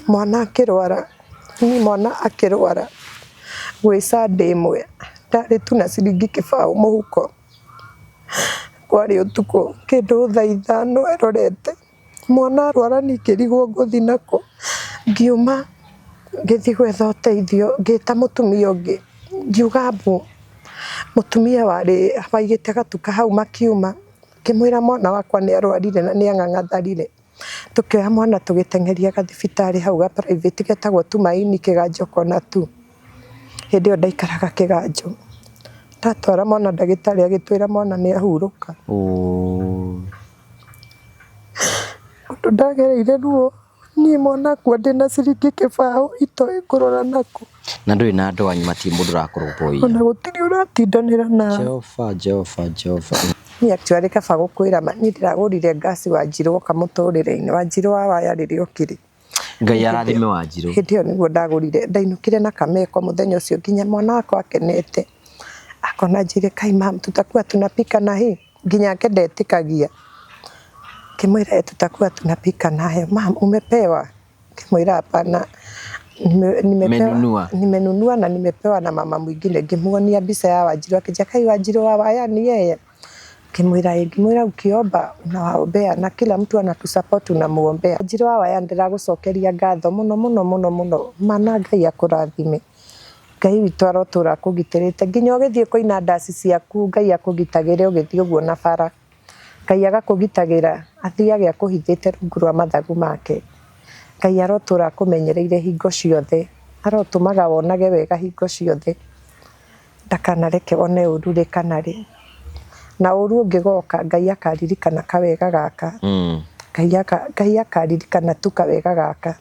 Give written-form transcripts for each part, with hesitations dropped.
Mwana akĩrwara, niĩ mwana akĩrwara gwĩ Sunday ĩmwe ndarĩ tu na ciringi kĩbaũ mũhuko, kwarĩ ũtukũ kĩndũ thaa ithano erorete, mwana arwara niĩ ngĩrigwo ngũthiĩ nakũ, ngiuma ngĩthiĩ gwetha ũteithio ngĩta mũtumia ũngĩ ngiuga mbu, mũtumia warĩ waigĩte gatuka hau makiuma, ngĩmwĩra mwana wakwa nĩ arwarire na nĩ ang'ang'atharire. Tũkĩoya mwana tũgĩteng'eria gathibitarĩ hau ga private getagwo Tumaini Kĩganjo Corner 2. Hĩndĩ ĩyo ndaikaraga Kĩganjo. Ndatwara mwana ndagĩtarĩ agĩtwĩra mwana nĩ ahurũka. Ũndũ ndagereire ruo niĩ mwana akua ndĩna ciringi kĩbaũ itoĩ ngũrora nakũ. Na ndũrĩ na andũ anyu matirĩ mũndũ ũrakũrũmbũiya. Ona gũtirĩ ũratindanĩra nawe. Jehova, Jehova, Jehova. Niĩ actually kaba gũkwĩra ma niĩ ndĩragũrire ngaci Wanjirũ oka mũtũrĩre-inĩ, Wanjirũ wa waya rĩrĩa okire. Ngai arathime Wanjirũ. Hĩndĩ ĩyo nĩguo ndagũrire, ndainũkire na kameko mũthenya ũcio nginya mwana wakwa akenete. Akona anjĩrire kai mum tutakuwa tunapika na hii? Nginya ake ndetĩkagia. Ngĩmwĩra tutakuwa tunapika nayo. Mum umepewa? Ngĩmwĩra hapana, nimepewa, Menunua. nimenunua na nimepewa na mama mwingine. Ngĩmuonia mbica ya Wanjirũ akĩnjĩra kai Wanjirũ wa waya ni yeye? Ngĩmwĩra ĩĩ, ngĩmwĩra ukiomba unawaombea na kila mtu anatusupport unamuombea. Wanjirũ wa waya ndĩragũcokeria ngatho mũno mũno mũno mũno, ma na Ngai akũrathime. Ngai witũ arotũra akũgitĩrĩte nginya ũgĩthiĩ kũina ndaci ciaku Ngai akũgitagĩre ũgĩthiĩ ũguo na bara. Ngai agakũgitagĩra athiage akũhithĩte rungu rwa mathagu make. Ngai arotũra akũmenyereire hingo ciothe, arotũmaga wonage wega hingo ciothe, ndakanareke wone ũru rĩ kana rĩ. Na ũru ũngĩgoka Ngai akaririkana kawega gaka, Ngai akaririkana tu kawega gaka.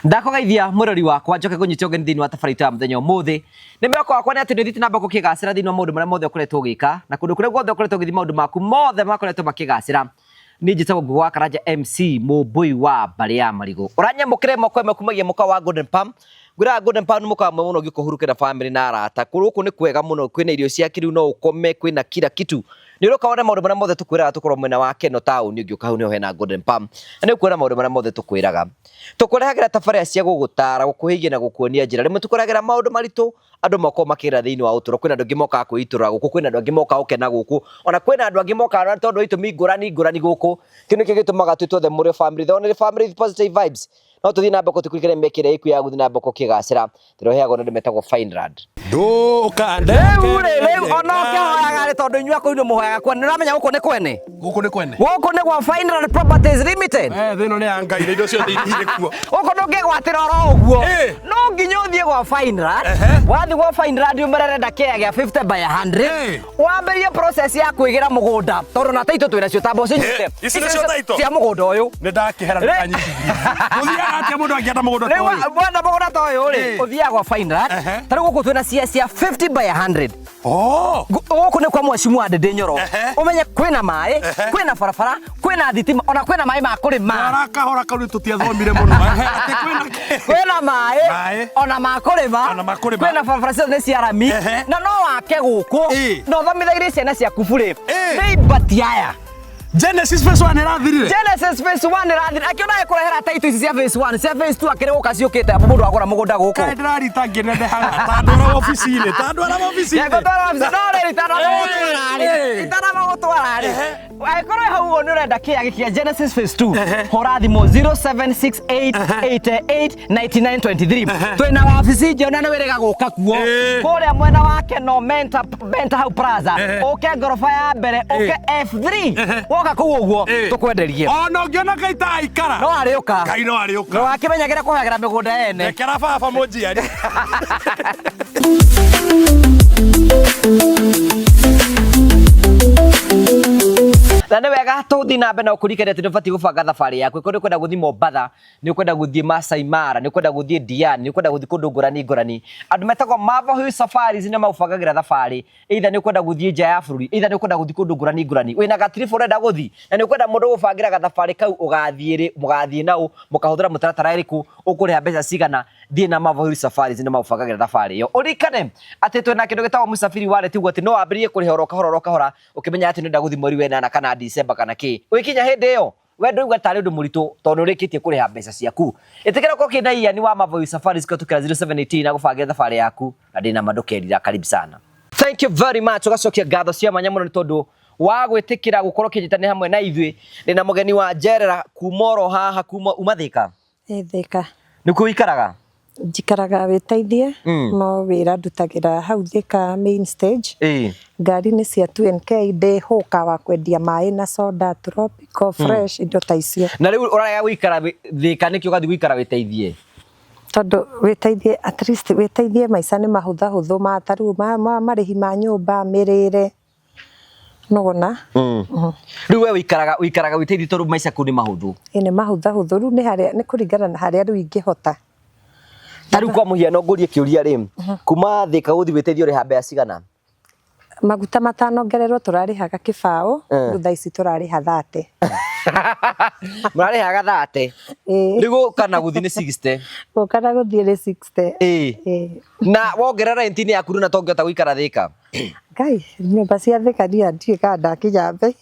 Ndakũgeithia mwĩrori wakwa njoke ngũnyite ũgeni thĩinĩ wa tabarĩra itũ ya mũthenya ũmũthĩ. Nĩ mwĩhoko wakwa nĩ atĩ nĩ ũthiĩte na mbere gũkĩgacĩra thĩinĩ wa maũndũ marĩa mothe ũkoretwo ũgĩka na kũndũ kũrĩa guothe ũkoretwo ũgĩthiĩ maũndũ maku mothe makoretwo makĩgacĩra. Niĩ njĩtagwo Ngũgĩ wa Karanja MC Mũmbũi wa mbarĩ ya Marigũ. Ũranyamũkĩra ĩmwe kwa ĩmwe kumagia mũkawa wa Golden Palm. Ngwĩraga Golden Palm nĩ mũkawa mwega mũno ũngĩũka ũhurũke na famĩlĩ na arata. Gũkũ nĩ kwega mũno, kwĩna irio cia kĩrĩu no ũkome, kwĩna kila kitu. Nĩ ũroka wone maũndũ marĩa mothe tũkwĩraga tũkorwo mwena wa Keno taũni ũngĩũka hau nĩho hena Golden Palm. Na nĩ ũkuona maũndũ marĩa mothe tũkwĩraga. Tũkũrehagĩra tabarĩra cia gũgũtara, gũkũhĩgia na gũkuonia njĩra. Rĩmwe tũkũrehagĩra maũndũ maritũ andũ makoragwo makĩgerera thĩinĩ wa ũtũro. Kwĩna andũ angĩ mokaga kwĩitũrũra gũkũ, kwĩna andũ angĩ mokaga gũkena gũkũ, ona kwĩna andũ angĩ mokaga tondũ wa itũmi ngũrani ngũrani gũkũ. Kĩu nĩkĩo gĩtũmaga twĩtwo the Mũrĩo family, the only family with positive vibes. No tũthiĩ na mbere tũkũrikane mĩeke ĩrĩa ĩku ya gũthiĩ na mbere ũkĩgacĩra. Ĩrĩa ũheagwo nĩ andũ metagwo Fineland. Ndũkandeke Rĩu rĩ, rĩu ona ũkĩhoyaga rĩ tondũ inyuĩ akũu nĩ mũhoyaga kwene, nĩ ũramenya gũkũ nĩ kwene? Gũkũ nĩ kwene. Gũkũ nĩ gwa Fineland Properties Limited. Eh, thĩ ĩno nĩ ya Ngai na indo ciothe irĩ kuo. Gũkũ ndũngĩgwatĩra oro ũguo. Ĩ. No nginya ũthiĩ gwa Fineland. Ehe. Wathiĩ gwa Fineland ũmere ũrenda kĩaya gĩa 50 by 100. Ĩ. Wambĩrĩrie process ya kwĩgĩra mũgũnda tondũ na taitũ twĩna cio tamba ũcinyite. Ĩ, ici nĩcio title? Cia mũgũnda ũyũ. Nĩ ndakĩhera Rĩ- ndũkanyitithie. Gũthiaga atĩa mũndũ angĩenda mũgũnda ta Rĩu ũyũ? wenda mũgũnda ta ũyũ rĩ, Ĩ. ũthiaga gwa Fineland. Ehe. Ta rĩu gũkũ twĩna cia cia 50 by 100. Oh! Gũkũ nĩ kwa mheshimiwa Ndĩndĩ Nyoro. Ehe. Ũmenye kwĩna maĩ, Ehe. kwĩna barabara, kwĩna thitima, ona kwĩna maĩ ma kũrĩma. Twara kahora kau nĩ tũtiathomire mũno. Ehe, atĩ kwĩna kĩ? Kwĩna maĩ, Maĩ. ona ma kũrĩma. Ona ma kũrĩma. Kwĩna barabara ciothe nĩ cia rami. Ehe. Na no wake gũkũ. Ĩ. Na ũthomithagĩrie ciana ciaku burĩ. Ĩ. Nĩ ibati aya. Genesis phase 1 ĩrathirire. Genesis phase 1 ĩrathira. Akĩona ekũrehera title ici cia phase 1, cia phase 2 akĩrĩ gũka ciũkĩte amu mũndũ agũra mũgũnda gũkũ. Kaĩ ndĩrarita ngĩnenehaga ta ndwara obici-inĩ, ta ndwara obici-inĩ. Ngũtwara wabici, no rĩrĩ itanamba gũtwara rĩ, Ĩ. itanamba gũtwara rĩ, Ehe. angĩkorwo wĩ hau ũguo nĩ ũrenda kĩaya gĩkĩ kĩa Genesis phase 2, Ehe. hũra thimũ 0768889923. Twĩna wabici njerũ na nĩ wĩrĩga gũka kuo. Ĩ. Kũrĩa mwena wa Keno Menta, Menta hau Plaza, Ehe. ũke ngoroba ya mbere, ũke F3, woka kũu ũguo Ĩ. tũkwenderie. Ona ũngĩona Ngai ta aikara. No arĩũka. Ngai no arĩũka. No akĩmenyagĩra kũhagĩra mĩgũnda ene. Rekera baba mũnjiari. Na nĩ wega tũthiĩ na mbere na ũkũririkania atĩ nĩ ũbatiĩ gũbanga thabarĩ yaku. Ĩkorwo nĩ ũkwenda gũthiĩ Mombatha, nĩ ũkwenda gũthiĩ Masai Mara, nĩ ũkwenda gũthiĩ Diani, nĩ ũkwenda gũthiĩ kũndũ ngũrani ngũrani. Andũ metagwo Marvel Hill Safaris nĩo magũbangagĩra thabarĩ. Either nĩ ũkwenda gũthiĩ nja ya bũrũri, either nĩ ũkwenda gũthiĩ kũndũ ngũrani ngũrani. Wĩna gatiribũ ũrenda gũthiĩ, na nĩ ũkwenda mũndũ ũgũbangĩra gathabarĩ kau ũgathiĩ rĩ, mũgathiĩ naũ, mũkahũthĩra mũtaratara ĩrĩkũ, ũkũrĩha mbeca cigana. Thiĩ na Marvel Safaris nĩ magũbangagĩra thabarĩ ĩyo. Ũririkane atĩ twĩna kĩndũ gĩtagwo Msafiri Wallet, ũguo atĩ no wambĩrĩrie kũrĩha oro kahora oro kahora ũkĩmenya atĩ nĩũrenda gũthiĩ mweri wa ĩnana kana December kana kĩ. Ũgĩkinya hĩndĩ ĩyo we ndũigua tarĩ ũndũ mũritũ tondũ nĩũrĩkĩtie kũrĩha mbeca ciaku. Ĩtĩkĩra ũkorwo ũkĩenda Ian wa Marvel Safaris kũhetũkĩra 0718 na gũbangĩra thabarĩ yaku na ndĩna ma ndũkerira. Karibu sana. Thank you very much. Ũgacokia ngatho cia mwanya mũno nĩ tondũ wa gwĩtĩkĩra gũkorwo ũkĩnyitanĩra hamwe na ithuĩ. Ndĩna mũgeni wa njerera kuma oro haha, kuma uma Thĩka. Ĩ Thĩka. Nĩkuo ũikaraga? Njikaraga wĩteithie no wĩra ndutagĩra hau Thĩka main stage. Ngari nĩ cia 2NK, ndĩ hũka wa kwendia maĩ na soda, tropical, fresh, indo ta icio. Na rĩu ũrarega gũikara Thĩka nĩkĩ ũgathiĩ gũikara wĩteithie? Tondũ wĩteithie at least wĩteithie maica nĩ mahũthahũthũ ma ta rĩu marĩhi ma nyũmba, mĩrĩre. Nĩwona? Rĩu we wĩikaraga wĩikaraga wĩteithie tondũ maica kũu nĩ mahũthũ. Ĩĩ nĩ mahũthahũthũ rĩu nĩ harĩa nĩ kũringana na harĩa rĩu ingĩhota. Ta rĩu kwa mũhiano ngũrie kĩũria rĩ, kuma Thĩka gũthiĩ wĩteithie ũrĩha mbeca cigana? Maguta matanongererwo tũrarĩhaga kĩbaũ, rĩu thaa ici tũrarĩha 30. Mũrarĩhaga 30? Ĩĩ. Rĩu gũka na gũthiĩ nĩ 60? Gũka na gũthiĩ nĩ 60. Ĩĩ. Ĩĩ. Na wongerera rent-inĩ yaku ndũna ta ũngĩhota gũikara Thĩka? Ngai, nyũmba cia Thĩka niĩ ndiũĩ kana ndakinya mbei.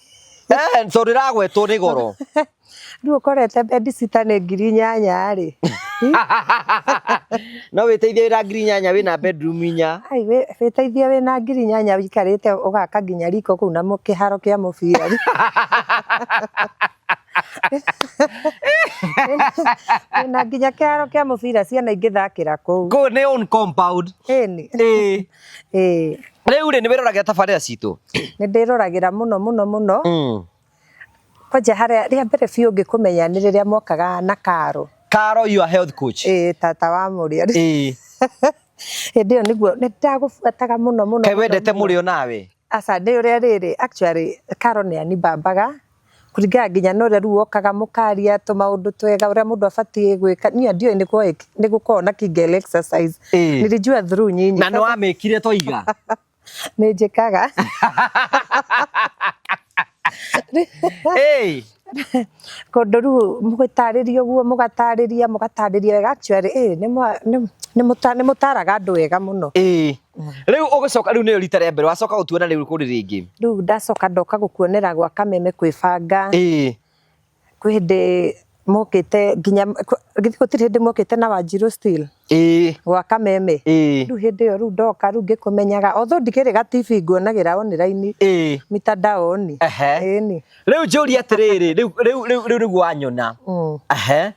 Eh, tondũ ĩragwetwo nĩ goro. Rĩu ũkorete bedsitter nĩ 8,000 rĩ. No wĩteithie wĩna 8,000 wĩna bedroom inya. Ai, wĩteithie wĩna 8,000 ũikarĩte ũgaka nginya riko kũu na kĩharo kĩa mũbira. Wĩna nginya kĩharo kĩa mũbira ciana ingĩthakĩra kũu. Kũu nĩ own compound. Ĩni. Ĩĩ. Ĩĩ. Rĩu rĩ nĩ wĩroragĩra tabarĩra citũ? Nĩ ndĩroragĩra mũno mũno mũno. Kwanja harĩa rĩa mbere biũ ngĩkũmenya nĩ rĩrĩa mokaga na Karo. Karo your health coach. Ĩĩ tata wa Mũrĩo. Ĩĩ. Hĩndĩ ĩyo nĩguo nĩ ndagũbuataga mũno mũno. Kaĩ wendete Mũrĩo nawe? Aca nĩ ũrĩa rĩrĩ actually Karo nĩ anibambaga kũringana nginya na ũrĩa rĩu okaga mũkaria tũmaũndũ twega ũrĩa mũndũ abatiĩ gwĩka. Niĩ ndiũĩ nĩ gũkoragwo na Kegel exercise. Nilijua through nyinyi. Na nĩ wamĩkire toiga? Nĩ njĩkaga. Kũndũ rĩu mũgĩtarĩria ũguo mũgatarĩria mũgatarĩria wega actually nĩ mũtaraga andũ wega mũno. Ĩĩ. Rĩu ũgĩcoka rĩu nĩyo rita rĩa mbere wacoka gũtuona rĩu kũrĩ rĩngĩ. Rĩu ndacoka ndoka gũkuonera gwa Kameme kwĩbanga. Ĩĩ. Kwĩ hĩndĩ mokĩte nginya githĩ gũtirĩ hĩndĩ mokĩte na Wanjirũ still? Ĩĩ. Gwa Kameme. Ĩĩ. Rĩu hĩndĩ ĩyo rĩu ndoka rĩu ngĩkũmenyaga although ndikĩrĩ ga TV nguonagĩra online Ĩĩ. mitandaoni. Ehe. Ĩni. Rĩu njũrie atĩrĩrĩ, rĩu rĩu rĩu rĩu nĩguo wanyona. Ehe.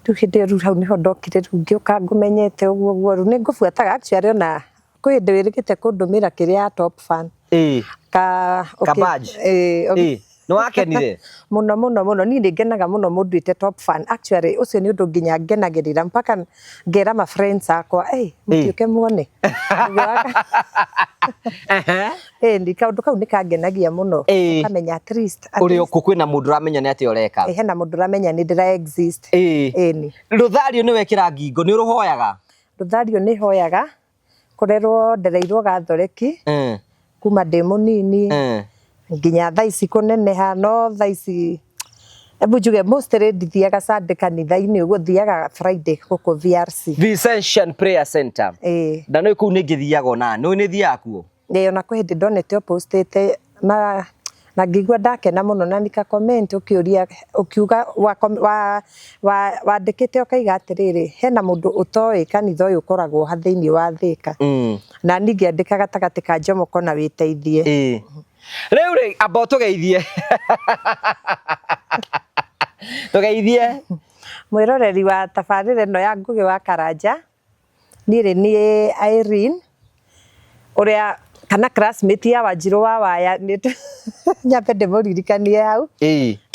Rĩu hĩndĩ ĩyo rĩu hau nĩho ndokire rĩu ngĩũka ngũmenyete ũguo ũguo rĩu nĩ ngũbuataga actually ona kwĩ hĩndĩ wĩrĩgĩte kũndũmĩra kĩrĩa ya top fan. Ĩĩ. Ka Ka badge. Ĩĩ. Ĩĩ. Nĩ wakenire? Mũno mũno mũno niĩ nĩ ngenaga mũno mũnduĩte top fan actually ũcio nĩ ũndũ nginya ngenagĩrĩra mpaka ngera ma friends akwa ĩ mũtiũke muone. Ĩni kaũndũ kau nĩ kangenagia mũno ũkamenya at least ũrĩ okũ kwĩna mũndũ ũramenya nĩ atĩa ũreka. Hena mũndũ ũramenya nĩ ndĩra exist. Ĩni. Rũthario nĩ wekĩra ngingo nĩ ũrũhoyaga? Rũthario nĩ hoyaga kũrerwo ndereirwo Gathoreki kuma ndĩ mũnini nginya thaa ici kũneneha no thaa ici hebu njuge mostly ndithiaga Sunday kanitha-inĩ ũguo thiaga Friday gũkũ VRC. Vincentian Prayer Center. Ĩĩ. Na nĩ kũu nĩ ngĩthiaga ona nĩ nĩ thiaga kuo? Ĩĩ ona kwĩ hĩndĩ ndonete ũpostĩte na na ngĩigua ndakena mũno na nika comment ũkĩũria ũkiuga wandĩkĩte ũkaiga atĩrĩrĩ hena mũndũ ũtoĩ kanitha ũyũ ũkoragwo ha thĩinĩ wa Thĩka na niĩ ngĩandĩka gatagatĩ ka Jomoko na Wĩteithie. Ĩĩ. Rĩu rĩ amba ũtũgeithie. Tũgeithie. Mwĩroreri wa tabarĩra ĩno ya Ngũgĩ wa Karanja, niĩ rĩ niĩ Irene ũrĩa kana classmate ya Wanjirũ wa Waya nyambe ndĩmũririkanie hau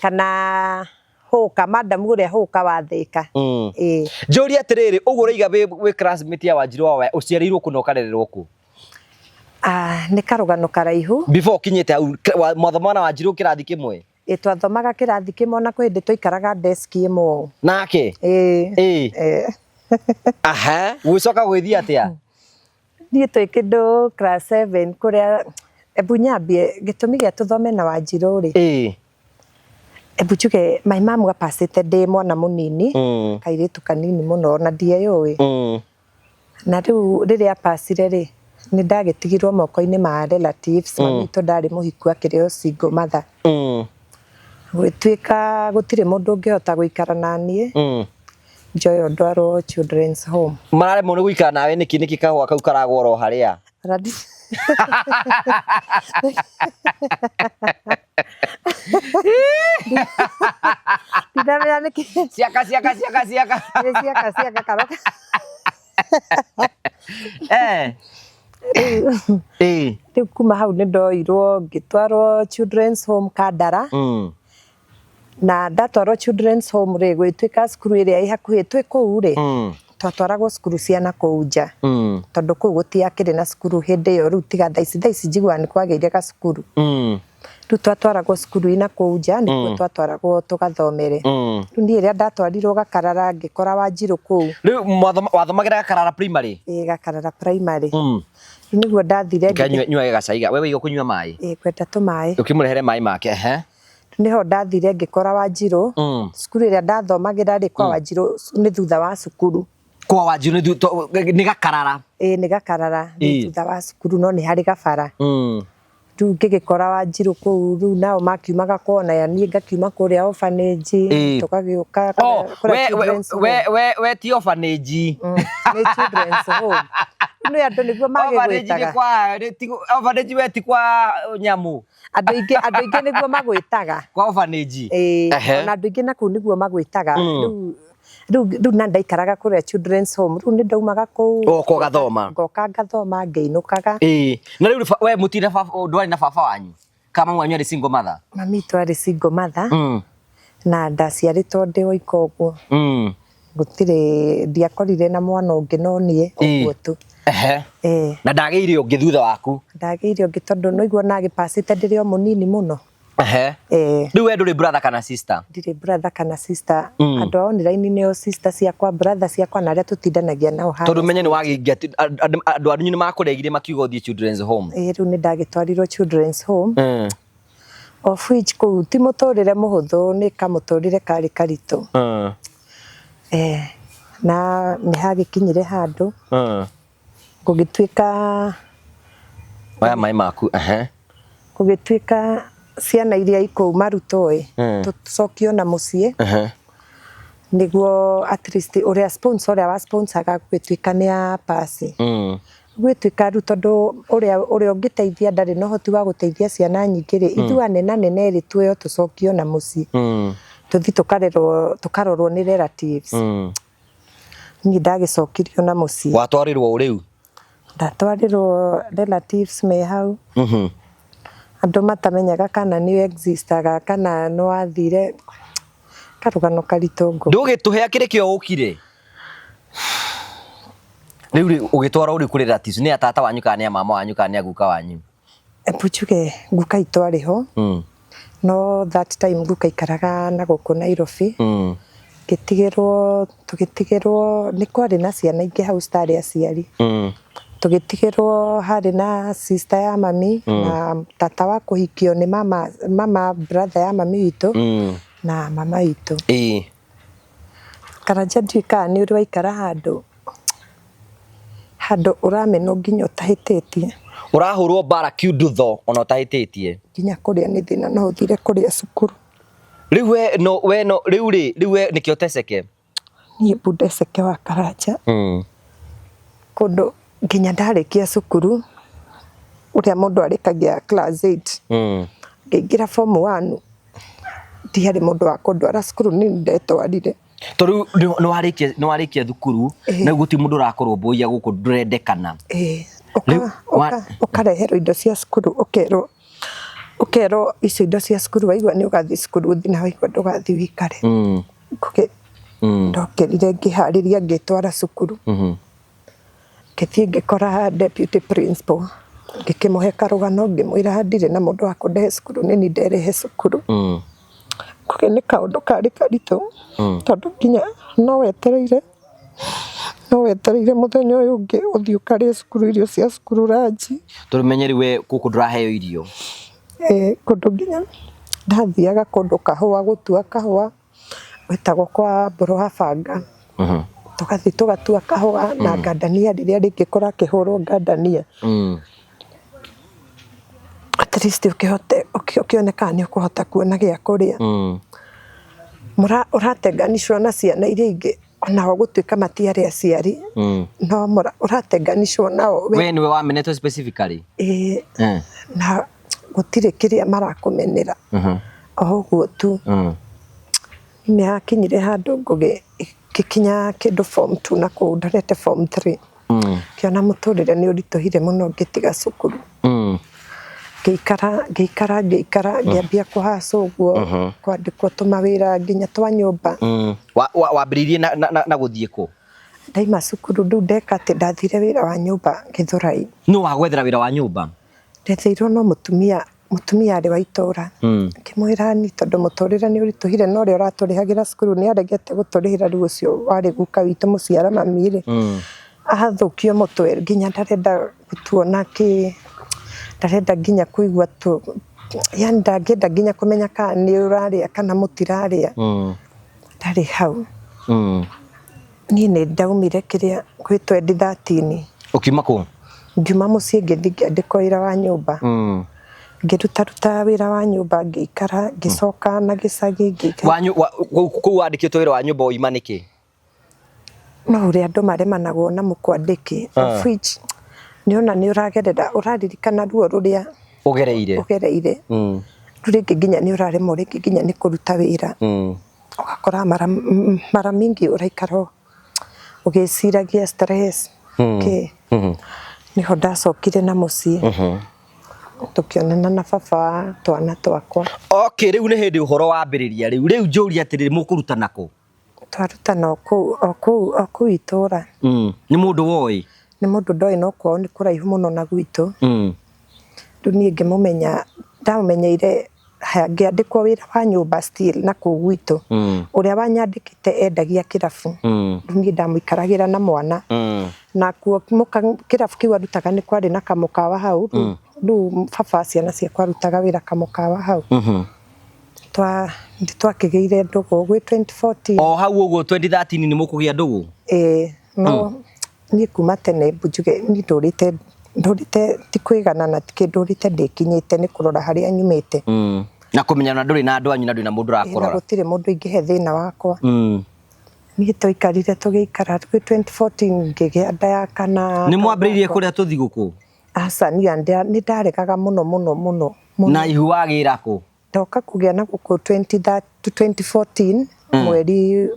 kana Hũka madam ũrĩa Hũka wa Thĩka. Ĩĩ. Njũrie atĩrĩrĩ, ũguo ũroiga wĩ classmate ya Wanjirũ wa Waya, ũciarĩirwo kũ na ũkarererwo kũ? Ah, nĩ karũgano karaihu. Before ũkinyĩte hau, mwathomaga na Wanjirũ kĩrathi kĩmwe? Ĩ twathomaga kĩrathi kĩmwe na kwĩ hĩndĩ twaikaraga desk ĩmwe ũũ. Nake? Ĩĩ. Ĩĩ. Ĩĩ. Aha, gũgĩcoka gũgĩthiĩ atĩa? Niĩ twĩ kĩndũ class 7 kũrĩa, ebu nyambie, gĩtũmi gĩa tũthome na Wanjirũ rĩ, Ĩĩ. Ebu njuge my mom apacĩte ndĩ mwana mũnini, kairĩtu kanini mũno na ndieyũĩ. Na rĩu rĩrĩa apacire rĩ, nĩ ndagĩtigirwo moko-inĩ ma relatives, mami witũ ndarĩ mũhiku akĩrĩ o single mother. Gũgĩtuĩka gũtirĩ mũndũ ũngĩhota gũikara na niĩ, njoywo ndwarwo children's home. Mararemwo nĩ gũikara nawe nĩkĩ? Nĩkĩ kahũa kau karagwo oro harĩa? Ndinamenya nĩkĩ. Ciaka ciaka ciaka ciaka. Nĩ ciaka ciaka karoka. Eh. Eh. Rĩu kuma hau nĩ ndoirwo ngĩtwarwo children's home Kandara. Na ndatwarwo children's home rĩ, gũgĩtuĩka cukuru ĩrĩa ĩ hakuhĩ twĩ kũu rĩ, twatwaragwo cukuru cia na kũu nja, tondũ kũu gũtiakĩrĩ na cukuru hĩndĩ ĩyo. Rĩu tiga thaa ici, thaa ici njiguaga nĩ kwagĩire gacukuru. Rĩu twatwaragwo cukuru ina kũu nja, nĩkuo twatwaragwo tũgathomere. Rĩu niĩ rĩrĩa ndatwarirwo Gakarara ngĩkora Wanjirũ kũu. Rĩu wathomagĩra Gakarara primary? Ĩĩ, Gakarara primary. Rĩu nĩguo ndathire. Nyua gacai. Wewe igo kũnyua maĩ? Ĩĩ, ngwenda tũmaĩ. Ũkĩmũrehere maĩ make, ehe. Nĩho ndathire ngĩkora Wanjirũ. Cukuru ĩrĩa ndathomagĩra rĩ, kwa Wanjirũ nĩ thutha wa cukuru. Kwa Wanjirũ nĩ Gakarara? Ĩĩ, nĩ Gakarara, nĩ thutha wa cukuru no nĩ harĩ gabara. Rĩu ngĩgĩkora Wanjirũ kũu, rĩu nao makiumaga kwao na niĩ ngakiuma kũrĩa orphanage, tũgagĩũka kũrĩa children's home. We ti orphanage. Nĩ children's home. Rĩu nĩ andũ nĩguo magĩgwĩtaga. Orphanage we ti kwa nyamũ. Andũ aingĩ nĩguo magwĩtaga. Kwa orphanage. Ĩĩ, ona andũ aingĩ na kũu nĩguo magwĩtaga. Rĩu na ndaikaraga kũrĩa children's home, rĩu nĩ ndaumaga kũu. Ũgoka ũgathoma. Ngoka ngathoma ngĩinũkaga. Ĩĩ. Na rĩu we mũtirĩ na baba, ndwarĩ na baba wanyu? Kana mami wanyu arĩ single mother? Mami witũ arĩ single mother. Na ndaciarĩtwo ndĩ oika ũguo. Gũtirĩ, ndiakorire na mwana ũngĩ no niĩ ũguo tu. Na ndagĩire ũngĩ thutha waku? Ndagĩire ũngĩ tondũ no igua nagĩpacĩte ndĩrĩ o mũnini mũno. Rĩu we ndũrĩ brother kana sister? Ndirĩ brother kana sister. Andũ a online nĩo sister ciakwa, brother ciakwa na arĩa tũtindanagia nao haha. Tondũ menye nĩ wagĩingia, andũ anyu nĩ makũregire makiuga ũthiĩ children's home. Ĩĩ, rĩu nĩ ndagĩtwarirwo children's home. Of which kũu ti mũtũrĩre mũhũthũ, nĩ kamũtũrĩre karĩ karitũ. Na nĩ hagĩkinyire handũ. Gũgĩtuĩka Oya maĩ maku, ehe. Gũgĩtuĩka ciana iria ikũu marutwo ĩ, tũcokio na mũciĩ. Nĩguo at least ũrĩa sponsor, ũrĩa wa sponsoraga gũgĩtuĩka nĩ a pass. Gũgĩtuĩka rĩu tondũ ũrĩa ũngĩteithia ndarĩ na ũhoti wa gũteithia ciana nyingĩ rĩ, ithuĩ anene anene rĩ tuoywo tũcokio na mũciĩ. Tũthiĩ tũkarerwo, tũkarorwo nĩ relatives. Niĩ ndagĩcokirio na mũciĩ. Watwarirwo ũ rĩu? Ndatwarirwo relatives me hau. Andũ matamenyaga kana nĩ existaga kana nĩ wathire, karũgano karitũ ngũ. Ndũgĩtũhe akĩrĩ kĩo ũkire? Rĩu rĩ, ũgĩtwarwo rĩu kũrĩ relatives, nĩ a tata wanyu kana nĩ a mama wanyu kana nĩ a guka wanyu? Ebu njuge guka itũ arĩ ho. No that time guka aikaraga na gũkũ Nairobi. Ngĩtigĩrwo, tũgĩtigĩrwo, nĩ kwarĩ na ciana ingĩ hau citarĩ aciari. Tũgĩtigĩrwo harĩ na sister ya mami na tata wa kũhikio nĩ mama, mama brother ya mami witũ na mama witũ. Karanja ndiũĩ kana nĩ ũrĩ waikara handũ, handũ ũramenwo nginya ũtahĩtĩtie. Ũrahũrwo mbara kiundutho ona ũtahĩtĩtie. Nginya kũrĩa nĩ thĩna no ũthire kũrĩa cukuru. Rĩu we no, we no, rĩu rĩ, rĩu we nĩkĩo Teseke? Niĩ Bundeseke wa Karanja. Kũndũ nginya ndarĩkia cukuru, ũrĩa mũndũ arĩkagia class 8. Ngĩingĩra form 1, ndiarĩ mũndũ wa kũndwara cukuru, niĩ nĩndetwarire. Tondũ rĩu nĩ warĩkia thukuru, na rĩu gũtirĩ mũndũ ũrakũrũmbũiya gũkũ ndũrendekana. Rĩu Ũkareherwo indo cia cukuru, ũkerwo ũkerwo icio indo cia cukuru waigua nĩ ũgathiĩ cukuru ũthiĩ na waigua ndũgathiĩ wĩikare. Ndokĩrire ngĩharĩria ngĩtwara cukuru. Ngĩthiĩ ngĩkora deputy principal, ngĩkĩmũhe karũgano ngĩmwĩra ndirĩ na mũndũ wa kũndehe cukuru nĩ niĩ nderehe cukuru. Ngũgĩ nĩ kaũndũ karĩ karitũ tondũ nginya no wetereire mũthenya ũyũ ũngĩ ũthiĩ ũkarĩe cukuru irio cia cukuru ranji. Tondũ menye rĩu we gũkũ ndũraheo irio. Kũndũ nginya Ndathiaga kũndũ kahũa gũtua kahũa gwĩtagwo kwa Mbũrũ wa Banga. Tũgathiĩ tũgatua kahũa na ngandania rĩrĩa rĩngĩ kũrakĩhũrwo ngandania. At least ũkĩhote ũkĩone kana nĩ ũkũhota kuona gĩa kũrĩa. Ũratenganishwo na ciana iria ingĩ onao gũtuĩka matiarĩ aciari no ũratenganishwo nao. We nĩwe wamenetwo specifically? Ĩĩ na gũtirĩ kĩrĩa marakũmenera o ũguo tu. Nĩ hakinyire handũ Ngũgĩ ngĩkinya kĩndũ form 2 na kũu ndorete form 3 ngĩona mũtũrĩre nĩ ũritũhire mũno ngĩtiga cukuru. Ngĩikara ngĩikara ngĩikara ngĩambia kũhaca ũguo kwandĩkwo tũmawĩra nginya twa nyũmba. Wambĩrĩirie na gũthiĩ kũ? Ndaima cukuru rĩu ndeka atĩ ndathire wĩra wa nyũmba Gĩthũrai. Nũ wagwethera wĩra wa nyũmba? Ndetheirwo no mũtumia mũtumia arĩ wa itũra. Ngĩmwĩra ni tondũ mũtũrĩre nĩ ũritũhire na ũrĩa ũratũrĩhagĩra cukuru nĩ aregete gũtũrĩhĩra rĩu ũcio warĩ guka witũ mũciara mami rĩ, athũkio mũtwe nginya ndarenda gũtuona kĩ, ndarenda nginya kũigua tũ, yani ndangĩenda nginya kũmenya kana nĩ ũrarĩa kana mũtirarĩa. Ndarĩ hau. Niĩ nĩ ndaumire kĩrĩa kwĩ 2013. Ũkiuma kũ? Ngiuma mũciĩ ngĩthiĩ ngĩandĩkwo wĩra wa nyũmba. Ngĩrutaruta wĩra wa nyũmba ngĩikara ngĩcoka na gĩcagi ngĩikara. Kũu wandĩkĩtwo wĩra wa nyũmba wauma nĩkĩ? No ũrĩa andũ maremanagwo na mũkwandĩki of which nĩ ona nĩ ũragerera ũraririkana ruo rũrĩa ũgereire. Ũgereire. Rĩu rĩngĩ nginya nĩ ũraremwo rĩngĩ nginya nĩ kũruta wĩra. Ũgakora mara mingi ũraikara ũgĩciragia stress kĩ. Nĩho ndacokire na mũciĩ. Tũkĩonana na baba wa twana twakwa. Okay, rĩu nĩ hĩndĩ ũhoro wambĩrĩria rĩu. Rĩu njũria atĩrĩrĩ, mũkũrutana kũ? Twarutana o kũu o kũu o kũu itũra. Nĩ mũndũ woĩ? Nĩ mũndũ ndoĩ no kwao nĩ kũraihu mũno na gwitũ. Rĩu niĩ ngĩmũmenya, ndamũmenyeire ngĩandĩkwo wĩra wa nyũmba still na kũu gwitũ. Ũrĩa wanyandĩkĩte endagia kĩrabu. Rĩu niĩ ndamũikaragĩra na mwana. Nakuo kĩrabu kĩu arutaga nĩ kwarĩ na kamũkawa hau. Rĩu baba wa ciana ciakwa arutaga wĩra kamũkawa hau. Nĩ twakĩgĩire ndũgũ gwĩ 2014. O hau ũguo 2013 nĩ mũkũgĩa ndũgũ? Ĩĩ, no niĩ kuma tene njuge niĩ ndũrĩte ndũrĩte ti kwĩgana ti kĩndũ ndũrĩte ndĩkinyĩte nĩ kũrora harĩa nyumĩte. Na kũmenya na ndũrĩ na andũ anyu na ndũrĩ na mũndũ Na ũrakũrora. Gũtirĩ mũndũ ingĩhe thĩna wakwa. Niĩ twaikarire tũgĩikara gwĩ 2014 ngĩgĩa nda ya kana. Nĩ mwambĩrĩirie kũrĩa tũthigũkũ? Aca niĩ nĩ ndaregaga mũno mũno mũno mũno. Na ihu wagĩra kũ? Ndoka kũgĩa na gũkũ 2014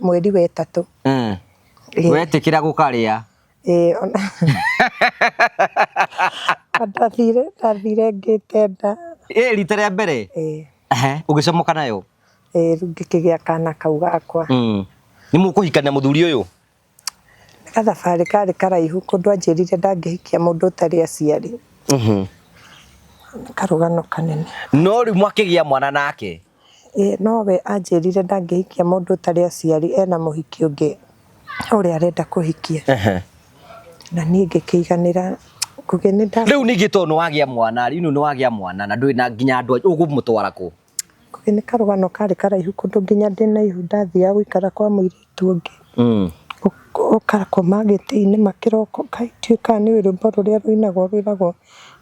mweri wa ĩtatũ. Wetĩkĩra gũkarĩa? Ĩĩ ona ndathire ngĩte nda. Ĩ rita rĩa mbere? Ĩĩ. Ũgĩcomoka nayo? Ĩĩ rĩu ngĩkĩgĩa kana kau gakwa. Nĩ mũkũhikania mũthuri ũyũ? Nĩ gathabarĩ karĩ karaihu kũndũ anjĩrire ndangĩhikia mũndũ ũtarĩ aciari. Nĩ karũgano kanene. No rĩu mwakĩgĩa mwana nake? Ĩĩ no we anjĩrire ndangĩhikia mũndũ ũtarĩ aciari ena mũhiki ũngĩ ũrĩa arenda kũhikia. Na niĩ ngĩkĩiganĩra Ngũgĩ nĩ nda. Rĩu ningĩ tondũ nĩ wagĩa mwana rĩu nĩ wagĩa mwana na ndũrĩ na nginya andũ ũkũmũtwara kũ? Ngũgĩ nĩ karũgano karĩ karaihu kũndũ nginya ndĩna ihu ndathiaga gũikara kwa mũirĩtu ũngĩ. Ũgakoma gĩtĩ-inĩ makĩroko Ngai ndiũĩ kana nĩ rwĩmbo rũrĩa rũinagwo rwĩragwo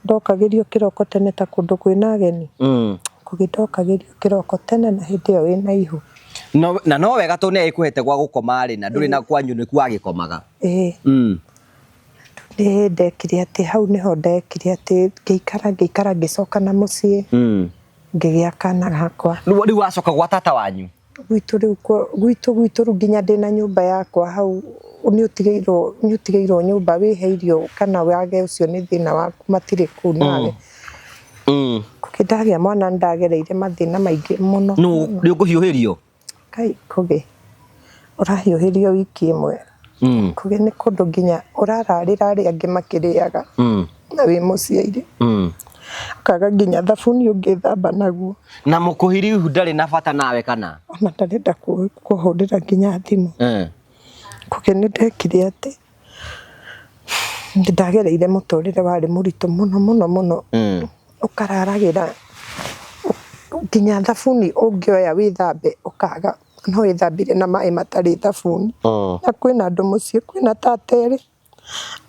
ndokagĩrio kĩroko tene ta kũndũ kwĩna ageni. Ngũgĩ ndokagĩrio kĩroko tene na hĩndĩ ĩyo wĩna ihu. Na no wega tondũ nĩ agĩkũhete gwa gũkoma rĩ na ndũrĩ na kwanyu nĩkuo agĩkomaga. Ĩĩ. Nĩ ndekire atĩ hau nĩho ndekire atĩ ngĩikara ngĩikara ngĩcoka na mũciĩ. Ngĩgĩa kana gakwa. Rĩu wacoka gwa tata wanyu? Gwitũ rĩu gwitũ gwitũ rĩu nginya ndĩna nyũmba yakwa hau nĩ ũtigĩirwo nyũmba wĩhe irio kana wage ũcio nĩ thĩna waku matirĩ kũu nawe. Ngũgĩ ndagĩa mwana nĩ ndagereire mathĩna maingĩ mũno. Nĩ ũkũhiũhĩrio? Kai Ngũgĩ ũrahiũhĩrio wiki ĩmwe. Ngũgĩ nĩ kũndũ nginya ũrararĩra arĩa angĩ makĩrĩaga na wĩ mũciĩ ũkaga nginya thabuni ũngĩthamba naguo. Na mũkũhiri ihu ndarĩ na bata nawe kana? Ona ndarenda kũhũrĩra nginya thimũ. Ngũgĩ nĩ ndekire atĩ nĩ ndagereire mũtũrĩre warĩ mũritũ mũno mũno mũno. Ũkararagĩra Nginya thabuni ũngĩoya wĩthambe ũkaga, no wĩthambire na maĩ matarĩ thabuni. Na kwĩna andũ mũciĩ, kwĩna tata erĩ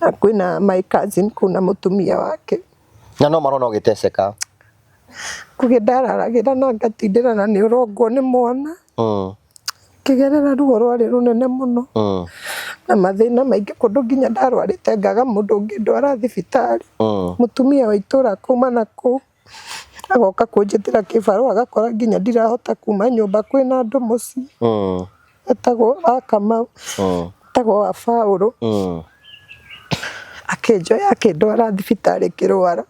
na kwĩna my cousin kũu na mũtumia wake. Na no marona ũgĩteceka. Kũgĩ ndararagĩra na ngatindĩra na nĩ ũrongwo nĩ mwana. Ngĩgerera ruo rwarĩ rũnene mũno na mathĩna maingĩ kũndũ nginya ndarwarĩte ngaga mũndũ ũngĩndwara thibitarĩ. Mũtumia wa itũra kuma na kũu agoka kũnjĩtĩra kĩbarũa agakora nginya ndirahota kuma nyũmba kwĩna andũ mũciĩ. Etagwo wa Kamau, etagwo wa Baũrũ. Akĩnjoya akĩndwara thibitarĩ ngĩrwara.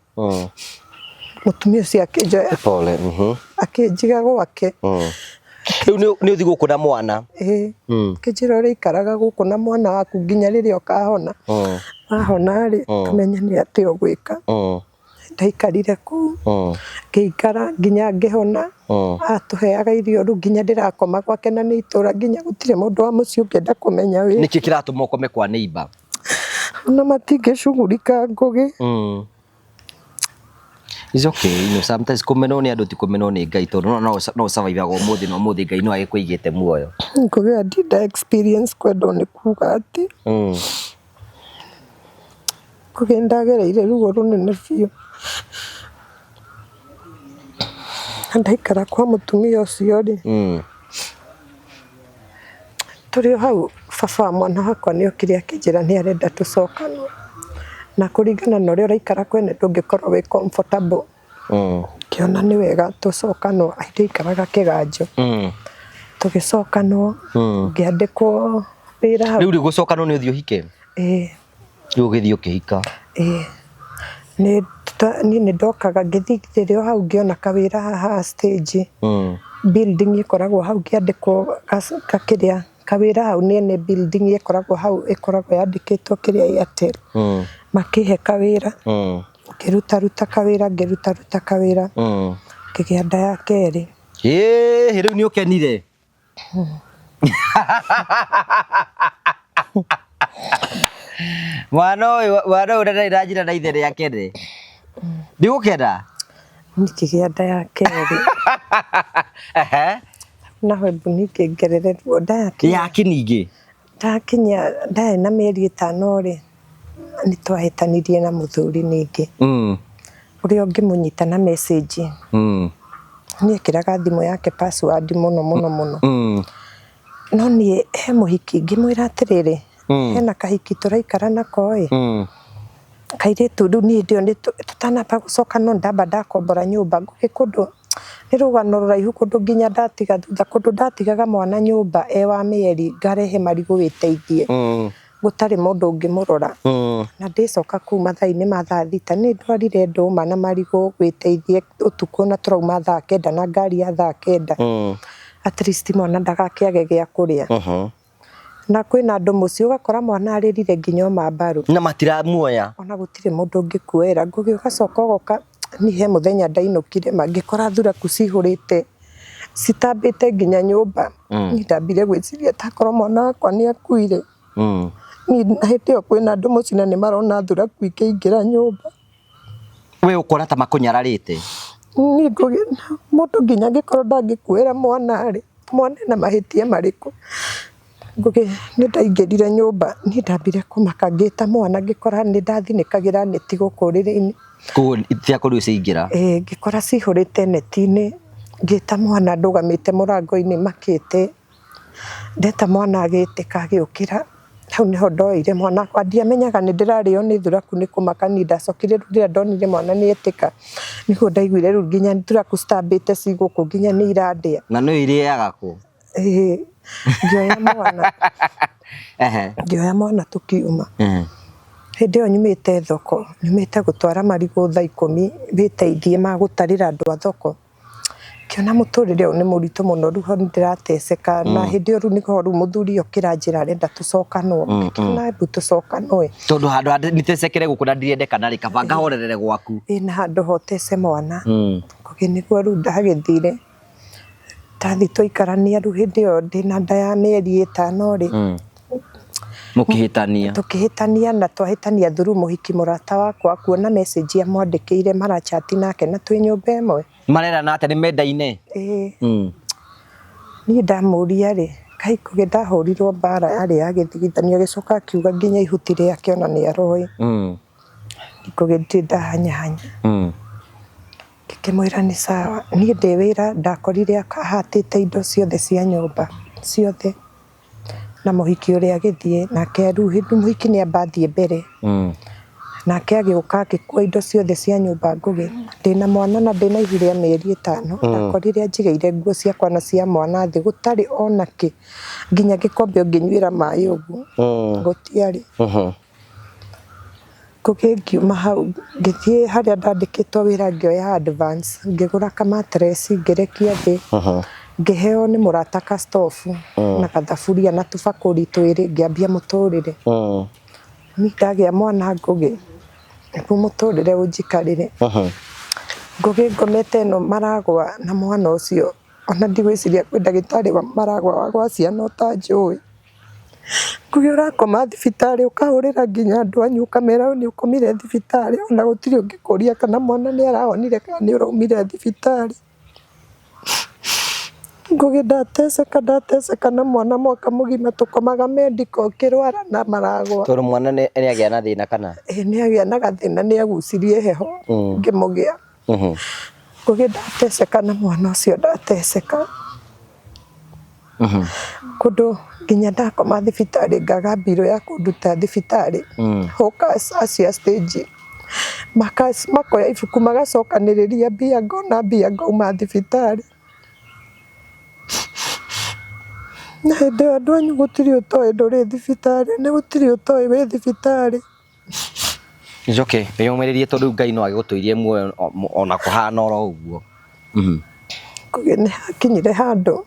Mũtumia ũcio akĩnjoya. Pole. Akĩnjiga gwake. Rĩu nĩ ũthiĩ gũkũ na mwana. Ĩĩ. Akĩnjĩra ũrĩikaraga gũkũ na mwana waku nginya rĩrĩa ũkahona. Wahona rĩ, tũmenye nĩ atĩa ũgwĩka. Ndaikarire kũu, ngĩikara nginya ngĩhona. Atũheaga irio rĩu nginya ndĩrakoma gwake na nĩ itũra nginya gũtirĩ mũndũ wa mũciĩ ũngĩenda kũmenya wĩ. Nĩkĩ kĩratũma ũkome kwa neighbor? Ona matingĩcugurika Ngũgĩ. It's okay, you know, sometimes kũmenwo nĩ andũ ti kũmenwo nĩ Ngai tondũ no no no survive ũmũthĩ na ũmũthĩ Ngai no agĩkũigĩte muoyo. Ngũgĩ ndinda experience kwendwo nĩ kuga atĩ. Ngũgĩ ndagereire ruo rũnene biũ. Na ndaikara kwa mũtumia ũcio rĩ, tũrĩ o hau baba wa mwana wakwa nĩ okire akĩnjĩra nĩ arenda tũcokanwo. Na kũringana na ũrĩa ũraikara kwene ndũngĩkorwo wĩ comfortable. Ngĩona nĩ wega tũcokanwo, ndaikaraga kĩganjo. Tũgĩcokanwo, ngĩandĩkwo wĩra hau. Rĩu rĩ gũcokanwo nĩ ũthiĩ ũhike? Ĩĩ. Rĩu ũgĩthiĩ ũkĩhika? Ĩĩ. Niĩ nĩ ndokaga ngĩthiĩ rĩrĩa o hau ngĩona kawĩra haha stage. Building ĩkoragwo hau ngĩandĩkwo kĩrĩa kawĩra hau nĩ building ĩkoragwo hau ĩkoragwo yandĩkĩtwo kĩrĩa Airtel. Makĩhe kawĩra, ngĩrutaruta kawĩra ngĩrutaruta kawĩra, ngĩgĩa nda ya kerĩ. Ĩĩ rĩu nĩ ũkenire? Mwana ũyũ mwana ũyũ ndarĩ na njĩra na ithe rĩake rĩ. Ndigũkena? Ngĩgĩa nda ya kerĩ. Naho hebu ningĩ ngerere ruo nda ya kerĩ. Yake ningĩ? Ndakinya ndarĩ na mĩeri ĩtano rĩ, nĩ twahĩtanirie na mũthuri ningĩ. Ũrĩa ũngĩmũnyita na message. Nĩ ekĩraga thimũ yake password mũno mũno mũno. No niĩ he mũhiki ngĩmwĩra atĩrĩrĩ, hena kahiki tũraikara nako ĩ, kairĩtu rĩu niĩ hĩndĩ ĩyo tũtanamba gũcoka no ndamba ndakombora nyũmba ngũgĩ kũndũ nĩ rũgano rũraihu kũndũ nginya ndatiga thutha kũndũ ndatigaga mwana nyũmba e wa mĩeri ngarehe marigũ wĩteithie. Gũtarĩ mũndũ ũngĩmũrora. Na ndĩcoka kũu mathaa-inĩ ma thaa thita nĩ ndwarire ndũma na marigũ wĩteithie ũtukũ na tũrauma thaa kenda na ngari ya thaa kenda. At least mwana ndagakĩage gĩa kũrĩa. Na kwĩna andũ mũciĩ ũgakora mwana arĩrire nginya oma mbaru. Na matiramuoya. Ona gũtirĩ mũndũ ũngĩkuoera. Ngũgĩ ũgacoka ũgoka niĩ he mũthenya ndainũkire ma ngĩkora thuraku cihũrĩte citambĩte nginya nyũmba. Niĩ ndambire gwĩciria takorwo mwana wakwa nĩ akuire. Niĩ hĩndĩ ĩyo kwĩna andũ mũciĩ na nĩ marona thuraku ikĩingĩra nyũmba. We ũkona ta makũnyararĩte? Niĩ ngũgĩ mũndũ nginya angĩkorwo ndangĩkuĩra mwana rĩ, mwana ena mahĩtia marĩkũ? Ngũgĩ nĩ ndaingĩrire nyũmba, niĩ ndambire kũmaka ngĩta mwana ngĩkora nĩ ndathinĩkagĩra neti gũkũ ũrĩrĩ-inĩ. Koguo itiakorirwo ciaingĩra? Ĩĩ ngĩkora cihũrĩte neti-inĩ, ngĩta mwana ndũgamĩte mũrango-inĩ makĩte. Ndeta mwana agĩtĩka agĩũkĩra, hau nĩho ndoire mwana wakwa, ndiamenyaga nĩ ndĩrarĩo nĩ thuraku nĩ kũmaka niĩ ndacokire rĩu rĩrĩa ndonire mwana nĩ etĩka, nĩguo ndaiguire rĩu nginya thuraku citambĩte ci gũkũ nginya nĩ irandĩa. Na nĩ irĩaga kũ? Ĩĩ, ngĩoya mwana, ngĩoya mwana tũkiuma. Hĩndĩ ĩyo nyumĩte thoko, nyumĩte gũtwara marigũ thaa ikũmi wĩteithie ma gũtarĩra andũ a thoko. Ngĩona mũtũrĩre ũyũ nĩ mũritũ mũno rĩu ho nĩndĩrateceka na hĩndĩ ĩyo rĩu nĩho rĩu mũthuri okĩra anjĩra arenda tũcokanwo. Ngĩkĩona hebu tũcokanwo ĩ. Tondũ handũ ha nitecekere gũkũ na ndirendekana rĩ, kaba ngahorerere gwaku. Ĩ na handũ ha ũtece mwana. Ngũgĩ nĩguo rĩu ndagĩthire. Ndathiĩ twaikarania rĩu hĩndĩ ĩyo ndĩna nda ya mĩeri ĩtano rĩ, Mũkĩhĩtania. Tukĩhĩtania na twahĩtania through mũhiki mũrata wakwa kuona message amwandĩkĩire marachati nake na twĩ nyũmba ĩmwe. Marerana atĩa nĩ mendaine? Ĩĩ. Niĩ ndamũria rĩ, kaĩ kũgĩ ndahũrirwo mbara yarĩ ya gĩthigithanio, agĩcoka akiuga nginya ihuti rĩake ona nĩ aroĩ. Ngũgĩ ndirĩ ndahanyahanya. Ngĩkĩmwĩra nĩ sawa. Niĩ ndĩ wĩra ndakorire ahatĩte indo ciothe cia nyũmba ciothe na mũhiki ũrĩa agĩthiĩ nake, rĩu mũhiki nĩ amba athiĩ mbere. Nake agĩũka agĩkua indo ciothe cia nyũmba. Ngũgĩ ndĩna mwana na ndĩna ihu rĩa mĩeri 5, ndakorire anjigĩire nguo ciakwa na cia mwana thĩ, gũtarĩ ona kĩ, nginya gĩkombe ũngĩnyuĩra maĩ ũguo gũtiarĩ. Ngũgĩ ngiuma hau ngĩthiĩ harĩa ndandĩkĩtwo wĩra, ngĩoya advance, ngĩgũra kamatress, ngĩrekia thĩ, ngĩheo nĩ mũrata kastofu na gathaburia na tũbakũri twĩrĩ, ngĩambia mũtũrĩre. Niĩ ndagĩa mwana Ngũgĩ nĩguo mũtũrĩre ũnjikarĩre. Ngũgĩ ngomete ĩno maragwa na mwana ũcio, ona ndigwĩciria kwĩ ndagĩtarĩ wa maragwa wa gwa ciana ũtanjũĩ. Ngũgĩ ũrakoma thibitarĩ ũkahũrĩra nginya andũ anyu ũkamera nĩ ũkomire thibitarĩ, ona gũtirĩ ũngĩkũria kana mwana nĩ arahonire kana nĩ ũraumire thibitarĩ. Ngũgĩ ndateceka, ndateceka na mwana mwaka mũgima, tũkomaga medical ũkĩrwara na maragwa. Tondũ mwana nĩ agĩa na thĩna kana? Ĩĩ, nĩ agĩa na gathĩna, nĩ agucirie heho ngĩmũgĩa. Ngũgĩ ndateceka na mwana ũcio, ndateceka kũndũ nginya ndakoma thibitarĩ ngaga mbirũ ya kũnduta thibitarĩ. Hawkers acio a stage makoya ibuku magacokanĩrĩria mbia, ngona mbia ngauma thibitarĩ. Na hĩndĩ ĩyo andũ anyu gũtirĩ ũtoĩ ndũrĩ thibitarĩ, nĩ gũtirĩ ũtoĩ wĩ thibitarĩ. Njoke wĩyũmĩrĩrie tondũ Ngai no agĩgũtũirie muoyo ona kũhana oro ũguo. Ngũgĩ nĩ hakinyire handũ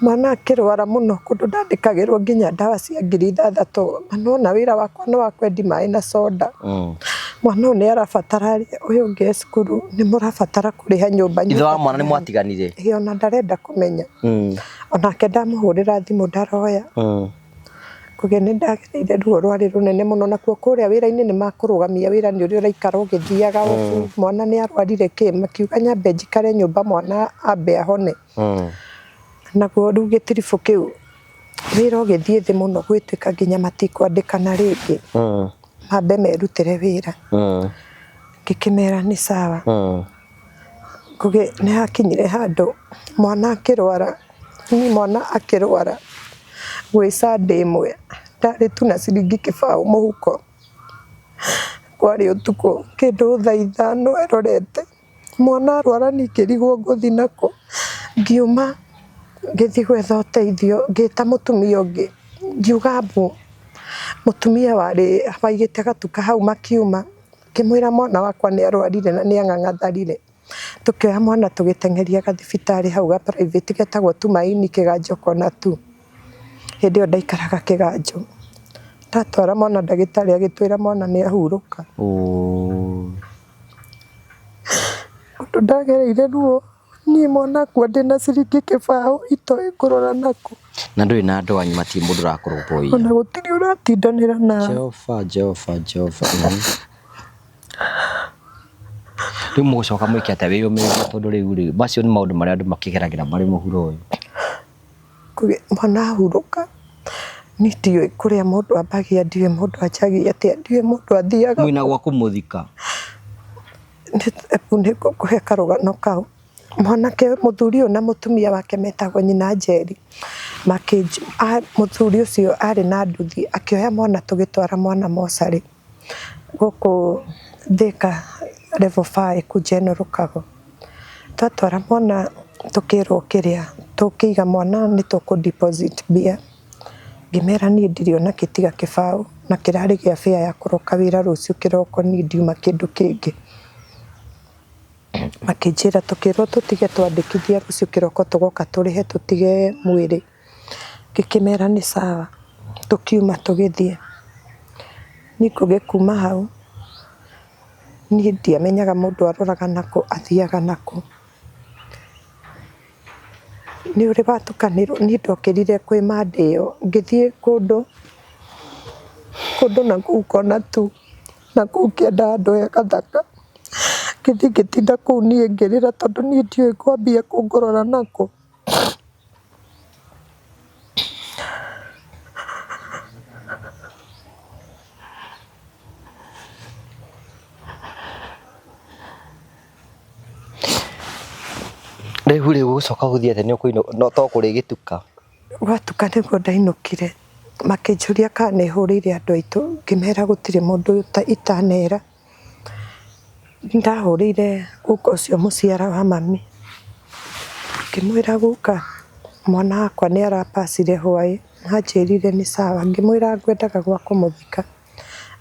mwana akĩrwara mũno kũndũ ndandĩkagĩrwo nginya ndawa cia 6,000, na nĩwona wĩra wakwa nĩ wa kwendi maĩ na soda. Mwana ũyũ nĩ arabatara arĩe, ũyũ ũngĩ e cukuru, nĩ mũrabatara kũrĩha nyũmba. Ithe wa mwana nĩ mwatiganire? Ĩĩ, ona ndarenda kũmenya. Onake ndamũhũrĩra thimũ ndaroya. Ngũgĩ nĩ ndagereire ruo rwarĩ rũnene mũno, nakuo kũrĩa wĩra-inĩ nĩ makũrũgamia wĩra nĩ ũrĩa ũraikara ũgĩthiaga obu, mwana nĩ arwarire kĩ, makiuga nyambe njikare nyũmba mwana ambe ahone. Naguo rĩu gĩtiribũ kĩu wĩra ũgĩthiĩ thĩ mũno gwĩtuĩka nginya matikwandĩkana rĩngĩ, mambe merutĩre wĩra. Ngĩkĩmera nĩ sawa. Ngũgĩ nĩ hakinyire handũ mwana akĩrwara, niĩ mwana akĩrwara gwĩ Sunday ĩmwe ndarĩ tu na ciringi 0 mũhuko, kwarĩ ũtukũ kĩndũ thaa 5 ĩrorete, mwana arwara niĩ ngĩrigwo ngũthiĩ nakũ, ngiuma ngĩthiĩ gwetha ũteithio, ngĩta mũtumia ũngĩ ngiuga mbu, mũtumia warĩ waigĩte gatuka hau makiuma, ngĩmwĩra mwana wakwa nĩ arwarire na nĩ ang'ang'atharire. Tũkĩoya mwana tũgĩteng'eria gathibitarĩ hau ga private getagwo Tumaini Kĩganjo Corner 2. Hĩndĩ ĩyo ndaikaraga Kĩganjo. Ndatwara mwana ndagĩtarĩ agĩtwĩra mwana nĩ ahurũka. Ũndũ ndagereire ruo niĩ mwana akua ndĩna ciringi 0 itoĩ ngũrora nakũ. Na ndũrĩ na andũ anyu, matirĩ mũndũ ũrakũrũmbũiya. Ona gũtirĩ ũratindanĩra nawe. Jehova, Jehova, Jehova. Rĩu mũgũcoka mwĩke atĩa? Wĩyũmĩrĩrie tondũ rĩu rĩ, macio nĩ maũndũ marĩa andũ makĩgeragĩra marĩ mũhuro ũyũ. Mwana ahurũka, niĩ ndiũĩ kũrĩa mũndũ ambagia, ndiũĩ mũndũ anjagia atĩa, ndiũĩ mũndũ athiaga. Mwĩna gwa kũmũthika? Nĩ ngũkũhe karũgano kau. Mwanake mũthuri ũyũ na mũtumia wake metagwo nyina Njeri, mũthuri ũcio arĩ na nduthi, akĩoya mwana tũgĩtwara mwana mocarĩ gũkũ Thika level 5 kũ General Cargo. Twatwara mwana tũkĩrwo kĩrĩa tũkĩiga mwana nĩ tũkũ deposit mbia. Ngĩmera niĩ ndirĩ ona kĩ tiga 0 na kĩrarĩ gĩa fare ya kũroka wĩra rũciũ kĩroko, niĩ ndiuma kĩndũ kĩngĩ. Makĩnjĩra tũkĩrwo tũtige twandĩkithia rũciũ kĩroko tũgoka tũrĩhe tũtige mwĩrĩ. Ngĩkĩmera nĩ sawa, tũkiuma tũgĩthiĩ. Niĩ Ngũgĩ kuma hau niĩ ndiamenyaga mũndũ aroraga nakũ athiaga nakũ. Nĩ ũrĩ watukanĩrwo, niĩ ndokĩrire kwĩ Monday ĩyo ngĩthiĩ kũndũ. Kũndũ na kũu kona tu na kũu kĩenda handũ he gathaka. Ngĩthiĩ ngĩtinda kũu niĩ ngĩrĩra tondũ niĩ ndiũĩ ngwambia kũ ngũrora nakũ. Rĩu rĩ ũgũcoka gũthiĩ atĩa nĩ ũkũinũka no to kũrĩgĩtuka? Gwatuka nĩguo ndainũkire, makĩnjũria kana nĩ hũrĩire andũ aitũ, ngĩmera gũtirĩ mũndũ itanera. Nĩndahũrĩire guka ũcio mũciara wa mami, ngĩmwĩra guka mwana wakwa nĩ arapacire hwaĩ, anjĩrire nĩ sawa, ngĩmwĩra ngwendaga gwa kũmũthika,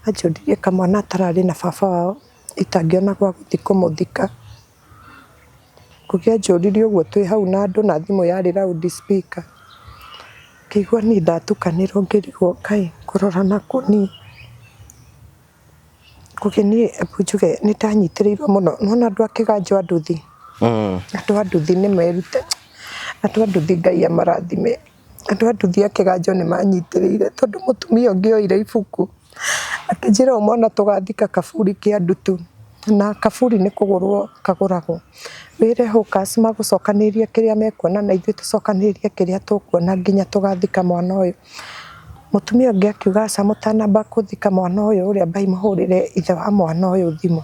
anjũririe kamwana atararĩ na baba wao itangĩona gwa gũthiĩ kũmũthika. Ngugi anjũririe ũguo twĩ hau na andũ na thimũ yarĩ loud speaker. Ngĩigua niĩ ndatukanĩrwo ngĩrigwo kaĩ ngũrora nakũ niĩ. Ngugi niĩ hebu njuge nĩ ndanyitĩrĩirwo mũno. Nĩ wona andũ a kĩganjo a nduthi, andũ a nduthi nĩ merute, andũ a nduthi Ngai amarathime. Andũ a nduthi a kĩganjo nĩ manyitĩrĩire tondũ mũtumia ũngĩ oire ibuku akĩnjĩra ũyũ mwana tũgathika kaburi kĩa ndutu na kaburi nĩ kũgũrwo kagũragwo. Wĩre hawkers magũcokanĩrĩrie kĩrĩa mekuona na ithuĩ tũcokanĩrĩrie kĩrĩa tũkuona nginya tũgathika mwana ũyũ. Mũtumia ũngĩ akiuga aca mũtanamba gũthika mwana ũyũ rĩ ambai mũhũrĩre ithe wa mwana ũyũ thimũ.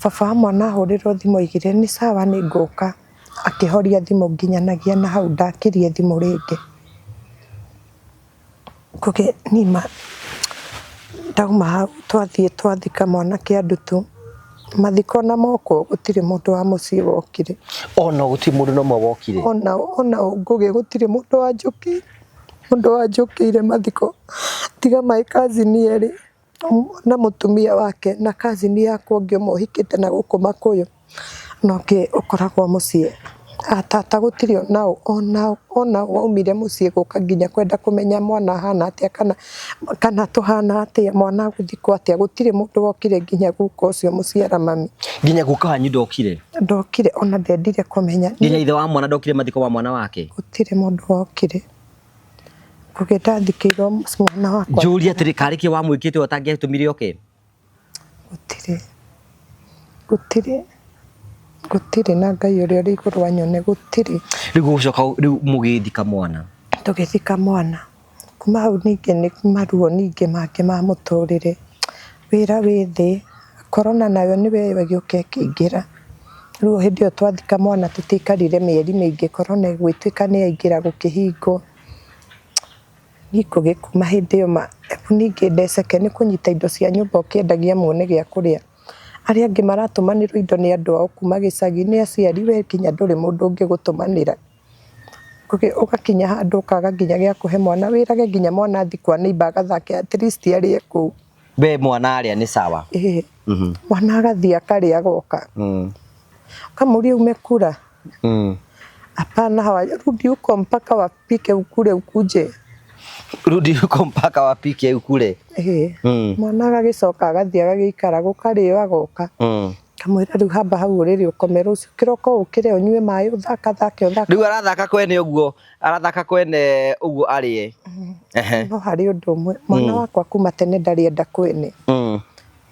Baba wa mwana ahũrĩrwo thimũ augire nĩ sawa nĩ ngũka. Akĩhoria thimũ nginyanagia na hau ndakirie thimũ rĩngĩ. Ngũgĩ nima ndauma hau twathiĩ twathika mwana kĩandutu, mathiko ona mokwo gũtirĩ mũndũ wa mũciĩ wokire. Ona gũtirĩ mũndũ na ũmwe wokire? Ona ona Ngũgĩ gũtirĩ mũndũ wanjũkĩire, mũndũ wanjũkĩire mathiko tiga my cousin erĩ. Na mũtumia wake na cousin yakwa ũngĩ ũmwe ũhikĩte na gũkũ Makũyũ na ũngĩ ũkoragwo mũciĩ. Tata gũtirĩ ona ũ ona ũ ona ũ waumire mũciĩ gũka nginya kwenda kũmenya mwana ahana atĩa kana kana tũhana atĩa, mwana agũthikwo atĩa, gũtirĩ mũndũ wokire nginya guka ũcio mũciara mami. Nginya guka wanyu ndokire? Ndokire ona ndendire kũmenya. Nginya ithe wa mwana ndokire mathiko ma mwana wake? Gũtirĩ mũndũ wokire. Ngũgĩ ndathikĩirwo mwana wakwa. Njũrie atĩrĩ, karĩ kĩ wamwĩkĩte ũtangĩatũmire oke? Gũtirĩ, gũtirĩ, gũtirĩ na Ngai ũrĩa ũrĩ igũrũ anyone gũtirĩ. Rĩu gũcoka rĩu mũgĩthika mwana? Tũgĩthika mwana. Kuma hau ningĩ nĩ maruo ningĩ mangĩ ma mũtũrĩre. Wĩra wĩ thĩ, corona nayo nĩyo ĩgĩũka ĩkĩingĩra. Rĩu hĩndĩ ĩyo twathika mwana tũtiaikarire mĩeri mĩingĩ corona ĩgĩtuĩka nĩ yaingĩra gũkĩhingwo. Niĩ Ngũgĩ kuma hĩndĩ ĩyo ma ningĩ ndeceke nĩ kũnyita indo cia nyũmba ũkĩendagia muone gĩa kũrĩa. Arĩa angĩ maratũmanĩrwo indo nĩ andũ ao kuma gĩcagi nĩ aciari we nginya ndũrĩ mũndũ ũngĩgũtũmanĩra. Ũgakinya handũ ũkaga nginya gĩa kũhe mwana wĩrage nginya mwana athiĩ kwa neighbour agathake at least arĩe kũu. We mwana arĩa nĩ sawa. Ĩĩ. Mwana agathiĩ akarĩa agoka. Ũkamũria ume kura? Hapana hawarudi huko mpaka wapike ukule ukuje. Rudi huko mpaka wapike ukule. Ĩĩ. Mwana agagĩcoka agathiĩ agagĩikara gũkarĩo agoka. Kamwĩra rĩu hamba hau ũrĩrĩ ũkome rũciũ kĩroko ũkĩre ũnyue maĩ ũthakathake ũthaka. Rĩu arathaka kwene ũguo, arathaka kwene ũguo arĩe. No harĩ ũndũ ũmwe, mwana wakwa kuma tene ndarĩ enda kwene.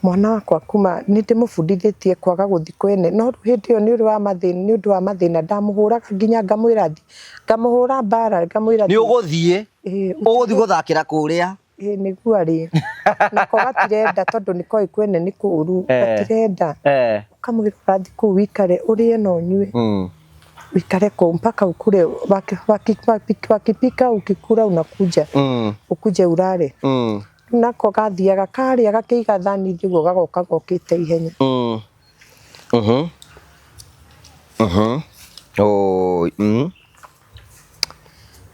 Mwana wakwa kuma nĩ ndĩmũbundithĩtie kwaga gũthiĩ kwene no rĩu hĩndĩ ĩyo nĩ ũndũ wa mathĩna nĩ ũndũ wa mathĩna ndamũhũraga nginya ngamwĩra thiĩ ngamũhũra mbara ngamwĩra Nĩ ũgũthiĩ, ũgũthiĩ gũthakĩra kũrĩa. Ĩĩ nĩguo arĩe. Nako gatirenda tondũ nĩ koĩ kwene nĩ kũru, gatirenda. Ũkamwĩra ũrathiĩ kũu ũikare ũrĩe na ũnyue. Uikare kũu mpaka ukule wakipika ukikula unakuja ukuje ulale. Rĩu nako gathiaga karĩa gakĩiga thani thĩ ũguo gagoka gokĩte ihenya.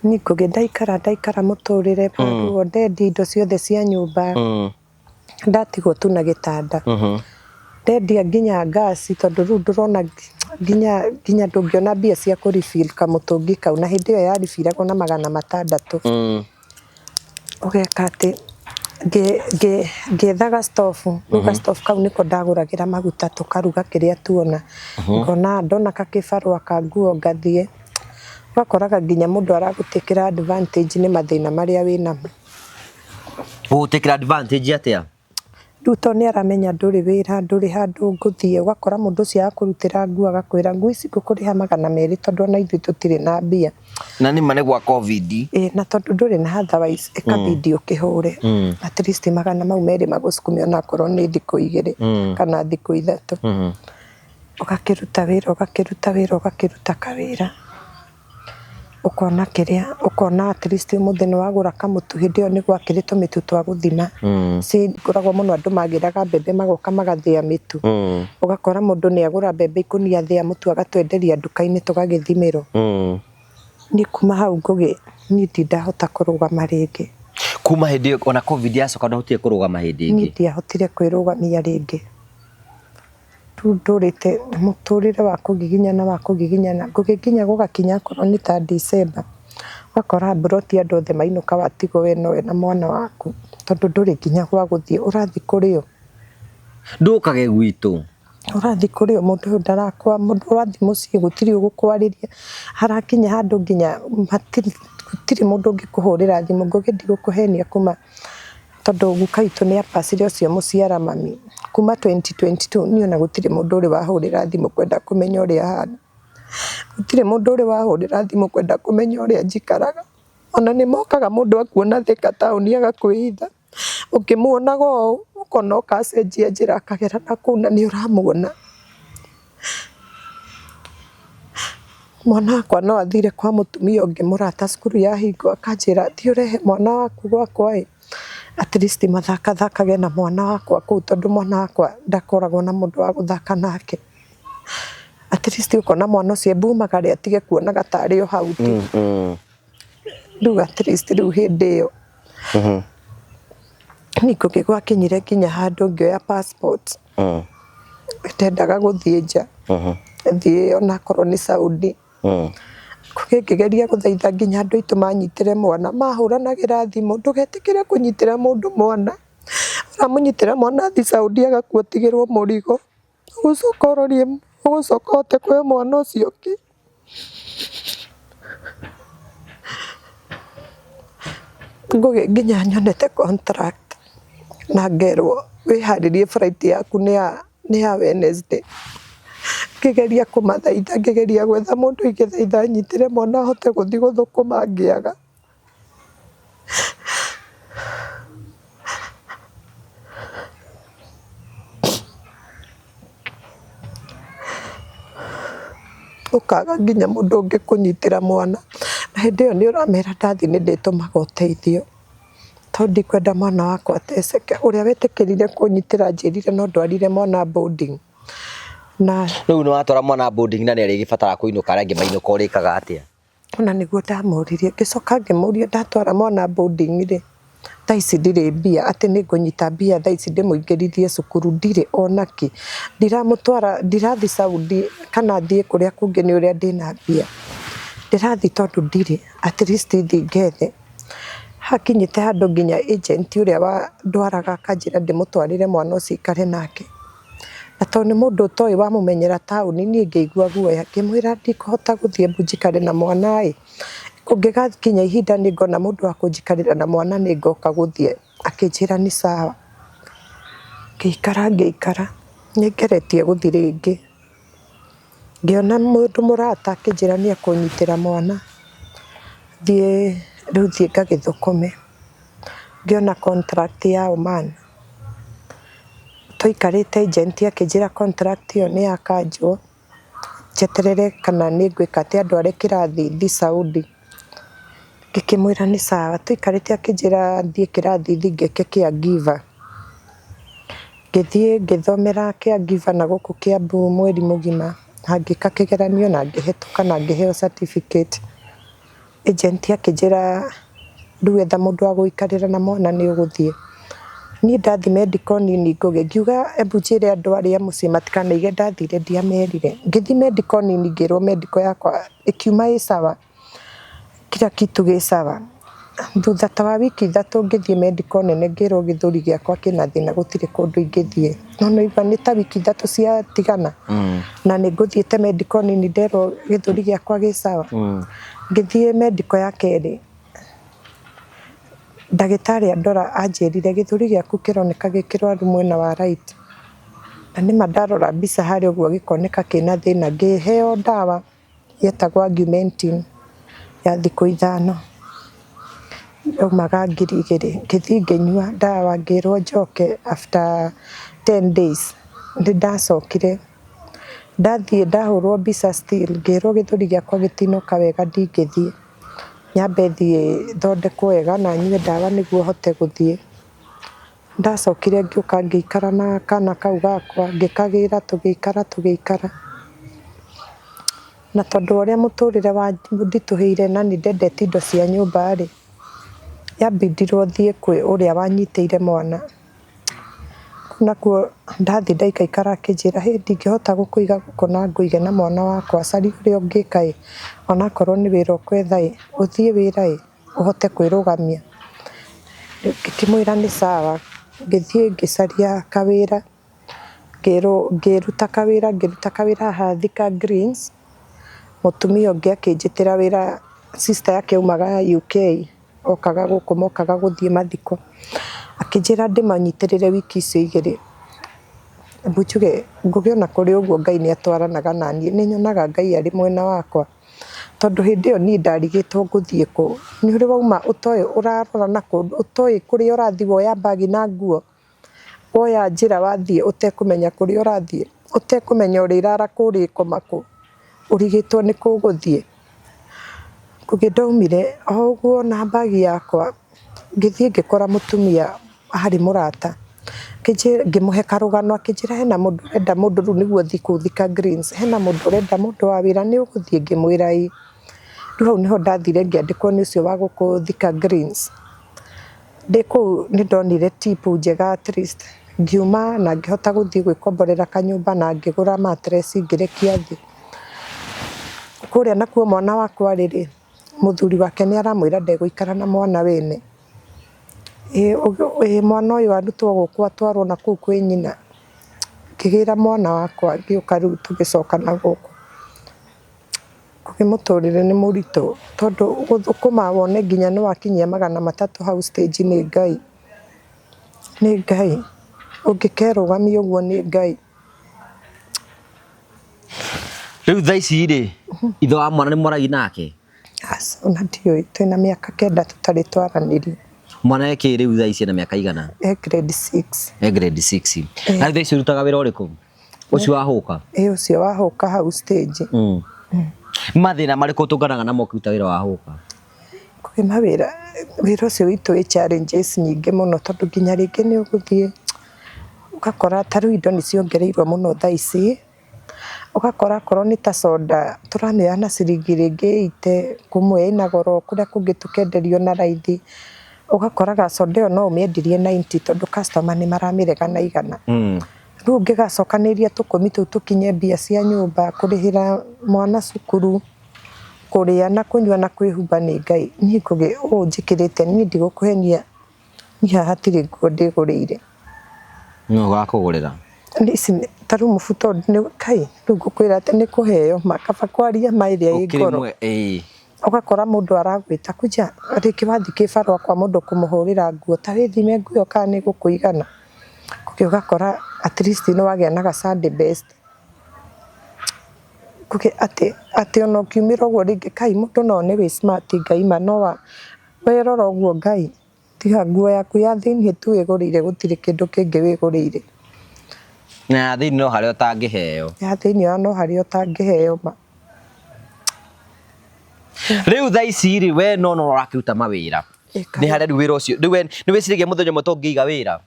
Niĩ Ngũgĩ ndaikara ndaikara mũtũrĩre maruo ndendia indo ciothe cia nyũmba ndatigwo tu na gĩtanda. Ndendia nginya ngaci tondũ rĩu ndũrona nginya nginya ndũngĩona mbia cia kũ refill kamũtũngi kau na hĩndĩ ĩyo ya refillagwo na 600. Ũgeka atĩ ngĩetha gastobu, rĩu gastobu kau nĩko ndagũragĩra maguta tũkaruga kĩrĩa tuona. Ngona ndona gakĩbarũa ka nguo ngathiĩ. Ũgakoraga nginya mũndũ aragũtĩkĩra advantage nĩ mathĩna marĩa wĩnamo. Gũgũtĩkĩra advantage atĩa? Rĩu tondũ nĩ aramenya ndũrĩ wĩra, ndũrĩ handũ ũngĩthiĩ, ũgakora mũndũ ũcio akũrutĩra nguo agakwĩra nguo ici ngũkũrĩha 200 tondũ ona ithuĩ tũtirĩ na mbia. Na nĩ ma nĩ gwa COVID. Ĩĩ na tondũ ndũrĩ na otherwise ĩkabidi ũkĩhũre. At least magana mau merĩ magũcukume onakorwo nĩ thikũ 2 kana thikũ 3. Ũgakĩruta wĩra, ũgakĩruta wĩra, ũgakĩruta kawĩra. Ũkona kĩrĩa, ũkona at least ũmũthĩ nĩ wagũra kamũtu, hĩndĩ ĩyo nĩ gwakĩrĩ tũmĩtu twa gũthima. Ngoragwo mũno andũ magĩraga mbembe magoka magathĩa mĩtu. Ũgakora mũndũ nĩ agũra mbembe ikũnia athĩa mũtu agatwenderia nduka-inĩ tũgagĩthimĩrwo. Niĩ kuma hau Ngũgĩ niĩ ndindahota kũrũgama rĩngĩ. Kuma hĩndĩ ĩyo ona COVID yacoka ndwahotire kũrũgama hĩndĩ Niĩ ĩngĩ? ndiahotire kwĩrũgamia rĩngĩ. Rĩu ndũrĩte mũtũrĩre wa kũgiginyana wa kũgiginyana. Ngũgĩ nginya gũgakinya akorwo nĩ ta December, ũgakora mburoti andũ othe mainũka watigwo we nowe na mwana waku, tondũ ndũrĩ nginya gwa gũthiĩ, ũrathiĩ kũrĩ ũ? Ndũkage gwitũ. Ũrathiĩ kũrĩ ũ? Mũndũ ũyũ ndarakwa, mũndũ ũrathiĩ mũciĩ gũtirĩ ũgũkwarĩria, harakinya handũ nginya gũtirĩ mũndũ ũngĩkũhũrĩra thimũ. Ngũgĩ ndigũkũhenia kuma tondũ guka witũ nĩ apacire ũcio mũciara mami kuma 2022 niĩ ona gũtirĩ mũndũ ũrĩ wahũrĩra thimũ kwenda kũmenya ũrĩa hana. Gũtirĩ mũndũ ũrĩ wahũrĩra thimũ kwenda kũmenya ũrĩa njikaraga. Ona nĩ mokaga mũndũ akuona Thika taũni agakwĩhitha. Ũkĩmuonaga ũũ ũkona oka acenjia njĩra akagera nakũu na nĩ ũramuona. Mwana wakwa no athire kwa mũtumia ũngĩ mũrata cukuru yahingwo akanjĩra thiĩ ũrehe mwana waku gwakwa ĩ, at least mathakathakage na mwana wakwa kũu tondũ mwana wakwa ndakoragwo na mũndũ wa gũthaka nake. At least ũkona mwana ũcio embumagare atige kuonaga tarĩ o hau tu. Rĩu at least rĩu hĩndĩ ĩyo niĩ Ngũgĩ gwakinyire nginya handũ ngĩoya passport. Ndendaga gũthiĩ nja, thiĩ onakorwo nĩ Saudi. Ngũgĩ ngĩgeria gũthaitha nginya andũ aitũ manyitĩre mwana, mahũranagĩra thimũ, ndũgetĩkĩre kũnyitĩra mũndũ mwana, ũramũnyitĩra mwana athiĩ Saudi agakua ũtigĩrwo mũrigo, ũgũcoka ũrorie, ũgũcoka ũhote kũhe mwana ũcio kĩ? Ngũgĩ nginya nyonete contract na ngerwo wĩharĩrie flight yaku nĩ ya Wednesday. Ngĩgeria kũmathaitha, ngĩgeria gwetha mũndũ ingĩthaitha anyitĩre mwana ahote gũthiĩ gũthũkũma ngĩaga. Ũkaga nginya mũndũ ũngĩkũnyitĩra mwana, na hĩndĩ ĩyo nĩ ũramera ndathiĩ nĩ ndĩtũmaga ũteithio, tondũ ndikwenda mwana wakwa ateceke. Ũrĩa wetĩkĩrire kũnyitĩra anjĩrire no ndwarire mwana boarding. Na Rĩu nĩ watwara mwana boarding na nĩ arĩgĩbatara kũinũka arĩa angĩ mainũka ũrĩkaga atĩa? Ona nĩguo ndamũririe, ngĩcoka ngĩmũria ndatwara mwana boarding rĩ, thaa ici ndirĩ mbia, atĩ nĩ ngũnyita mbia thaa ici ndĩmũingĩrithie cukuru, ndirĩ ona kĩ. Ndiramũtwara, ndirathiĩ Saudi kana thiĩ kũrĩa kũngĩ nĩ ũrĩa ndĩna mbia. Ndĩrathiĩ tondũ ndirĩ, at least thiĩ ngethe. Hakinyĩte handũ nginya agent ũrĩa wandwaraga akanjĩra ndĩmũtwarĩre mwana ũcio aikare nake. Na tondũ nĩ mũndũ ũtoĩ wamũmenyera taũni niĩ ngĩigua guoya, ngĩmwĩra ndikũhota gũthiĩ embu njikare na mwana ĩ, kũngĩgakinya ihinda nĩ ngona mũndũ wa kũnjikarĩra na mwana nĩ ngoka gũthiĩ. Akĩnjĩra nĩ sawa. Ngĩikara ngĩikara, nĩ ngeretie gũthiĩ rĩngĩ, ngĩona mũndũ mũrata akĩnjĩra nĩ ekũnyitĩra mwana, thiĩ rĩu thiĩ ngagĩthũkũme. Ngĩona contract ya Oman. Twaikarĩte agent akĩnjĩra contract ĩyo nĩ yakanjwo, njeterere kana nĩ ngwĩka atĩa ndware kĩrathi thiĩ Saudi. Ngĩkĩmwĩra nĩ sawa, tũikarĩte akĩnjĩra thiĩ kĩrathi thiĩ ngeke caregiver. Ngĩthiĩ ngĩthomera caregiver na gũkũ Kiambu mweri mũgima, na ngĩka kĩgeranio na ngĩhetũka na ngĩheo certificate. Agent akĩnjĩra rĩu etha mũndũ wa gũikarĩra na mwana nĩ ũgũthiĩ. Niĩ ndathiĩ medical nini Ngũgĩ, ngiuga embu njĩre andũ arĩa mũciĩ matikanaige ndathire ndiamerire. Ngĩthiĩ medical nini ngĩrwo medical yakwa ĩkiuma ĩ sawa, kila kitu gĩ sawa. Thutha ta wa wiki 3 ngĩthiĩ medical nene ngĩrwo gĩthũri gĩakwa kĩna thĩna gũtirĩ kũndũ ingĩthiĩ. No nĩũraigua nĩ ta wiki 3 ciatigana na nĩ ngũthiĩte medical nini nderwo gĩthũri gĩakwa gĩ sawa. Ngĩthiĩ medical ya kerĩ, Ndagĩtarĩ andora anjĩrire gĩthũri gĩaku kĩroneka gĩ kĩrwaru mwena wa right. Na nĩma ndarora mbica harĩa ũguo gĩkoneka kĩna thĩna, ngĩheo ndawa yetagwo Augmentin ya thikũ 5, yaumaga 2000. Ngĩthiĩ ngĩnyua ndawa ngĩrwo njoke after 10 days. Nĩ ndacokire ndathiĩ ndahũrwo mbica still ngĩrwo gĩthũri gĩakwa gĩtinoka wega ndingĩthiĩ, nyambe thiĩ thondekwo wega na nyue ndawa nĩguo hote gũthiĩ. Ndacokire ngĩũka ngĩikara na kana kau gakwa, ngĩkagĩra tũgĩikara tũgĩikara. Na tondũ wa ũrĩa mũtũrĩre wanditũhĩire na nĩ ndendete indo cia nyũmba rĩ, yambindirwo thiĩ kwĩ ũrĩa wanyitĩire mwana. Kũu nakuo ndathiĩ ndaikaikara akĩnjĩra hĩ ndingĩhota gũkũiga gũkũ na ngũige na mwana wakwa, caria ũrĩa ũngĩka ĩ, onakorwo nĩ wĩra ũkwetha ĩ, ũthiĩ wĩra ĩ, ũhote kwĩrũgamia. Ngĩkĩmwĩra nĩ sawa, ngĩthiĩ ngĩcaria kawĩra, ngĩruta kawĩra ngĩruta kawĩra haha Thika Greens, mũtumia ũngĩ akĩnjĩtĩra wĩra, sister yake aumaga UK, okaga gũkũ mokaga gũthiĩ mathiko, akĩnjĩra ndĩmanyitĩrĩre wiki icio igĩrĩ. Hebu njuge Ngũgĩ ona kũrĩ ũguo Ngai nĩ atwaranaga naniĩ, nĩ nyonaga Ngai arĩ mwena wakwa. Tondũ hĩndĩ ĩyo niĩ ndarigĩtwo ngũthiĩ kũ, nĩ ũrĩ wauma ũtoĩ ũrarora nakũ, ũtoĩ kũrĩa ũrathiĩ woya mbagi na nguo, woya njĩra wathiĩ ũtekũmenya kũrĩa ũrathiĩ, ũtekũmenya ũrĩrara kũ ũrĩkoma kũ, ũrigĩtwo nĩ kũ ũgũthiĩ. Ngũgĩ ndaumire o ũguo na mbagi yakwa, ngĩthiĩ ngĩkora mũtumia arĩ mũrata, ngĩmũhe karũgano akĩnjĩra hena mũndũ ũrenda mũndũ rĩu nĩguo thiĩ kũu Thika Greens, hena mũndũ ũrenda mũndũ wa wĩra nĩ ũgũthiĩ? Ngĩmwĩra ĩĩ. Rĩu hau nĩho ndathire ngĩandĩkwo nĩ ũcio wa gũkũ Thika Greens. Ndĩ kũu nĩ ndonire tip njega at least, ngiuma na ngĩhota gũthiĩ gwĩkomborera kanyũmba na ngĩgũra mattress ngĩrekia thĩ. Kũrĩa nakuo mwana wakwa rĩ, mũthuri wake nĩ aramwĩra ndegũikara na mwana wene. Ĩ mwana ũyũ arutwo gũkũ atwarwo na kũu kwĩ nyina. Ngĩgĩra mwana wakwa ngĩũka rĩu tũgĩcoka na gũkũ. Ngũgĩ mũtũrĩre nĩ mũritũ tondũ gũthũkũma wone nginya nĩ wakinyia 300 hau stage nĩ Ngai, nĩ Ngai. Ũngĩkerũgamia ũguo nĩ Ngai. Rĩu thaa ici rĩ, ithe wa mwana nĩ mwaragia nake? Aca ona ndiũĩ, twĩna mĩaka 9 tũtarĩ twaranĩria. Mwana e kĩ rĩu thaa ici ena mĩaka igana? E grade 6. E grade 6. Na rĩu thaa ici ũrutaga wĩra ũrĩkũ? Ũcio wa hũka? Ĩ ũcio wa hũka hau stage. Mathĩna marĩkũ ũtũnganaga namo ũkĩruta wĩra wa hũka? Kwĩ mawĩra, wĩra ũcio witũ wĩ challenges nyingĩ mũno tondũ nginya rĩngĩ nĩ ũgũthiĩ ũgakora ta rĩu indo nĩ ciongereirwo mũno thaa ici, ũgakora akorwo nĩ ta soda tũramĩoya na ciringi rĩngĩ 80, kũmwe ĩna goro kũrĩa kũngĩ tũkenderio na raithi, ũgakoraga soda ĩyo no ũmĩendirie 90 tondũ customer nĩ maramĩrega na 100. Rĩu ũngĩgacokanĩrĩria tũkũmi tũu tũkinye mbia cia nyũmba, kũrĩhĩra mwana cukuru, kũrĩa na kũnyua na kwĩhumba nĩ Ngai, niĩ Ngũgĩ ũũ njĩkĩrĩte niĩ ndigũkũhenia, niĩ haha hatirĩ nguo ndĩgũrĩire. Nũ ũgakũgũrĩra? Ici ta rĩu mũbuto ũyũ kai rĩu ngũkwĩra atĩ nĩ kũheo ma kaba kwaria ma ĩrĩa ĩ ngoro. Ũgakora mũndũ aragwĩta kuja rĩngĩ wathiĩ kĩbarũa kwa mũndũ kũmũhũrĩra nguo ta wĩthime nguo ĩyo kana nĩ ĩgũkũigana. Ngũgĩ ũgakora at least nĩ wagĩa na ga Sunday best. Ngũgĩ atĩ atĩ ona ũkiumĩra ũguo rĩngĩ kai mũndũ no one wĩ smart Ngai ma no werora ũguo Ngai tiga nguo yaku ya thĩiniĩ tu wĩgũrĩire gũtirĩ kĩndũ kĩngĩ wĩgũrĩire. Na ya thĩiniĩ no harĩa ũtangĩheo. Ya thĩiniĩ no harĩa ũtangĩheo ma. Rĩu thaa ici rĩ we no no ũrakĩruta mawĩra. Nĩ harĩa rĩu wĩra ũcio rĩu we nĩ wĩciragia mũthenya ũmwe to ũngĩiga wĩra?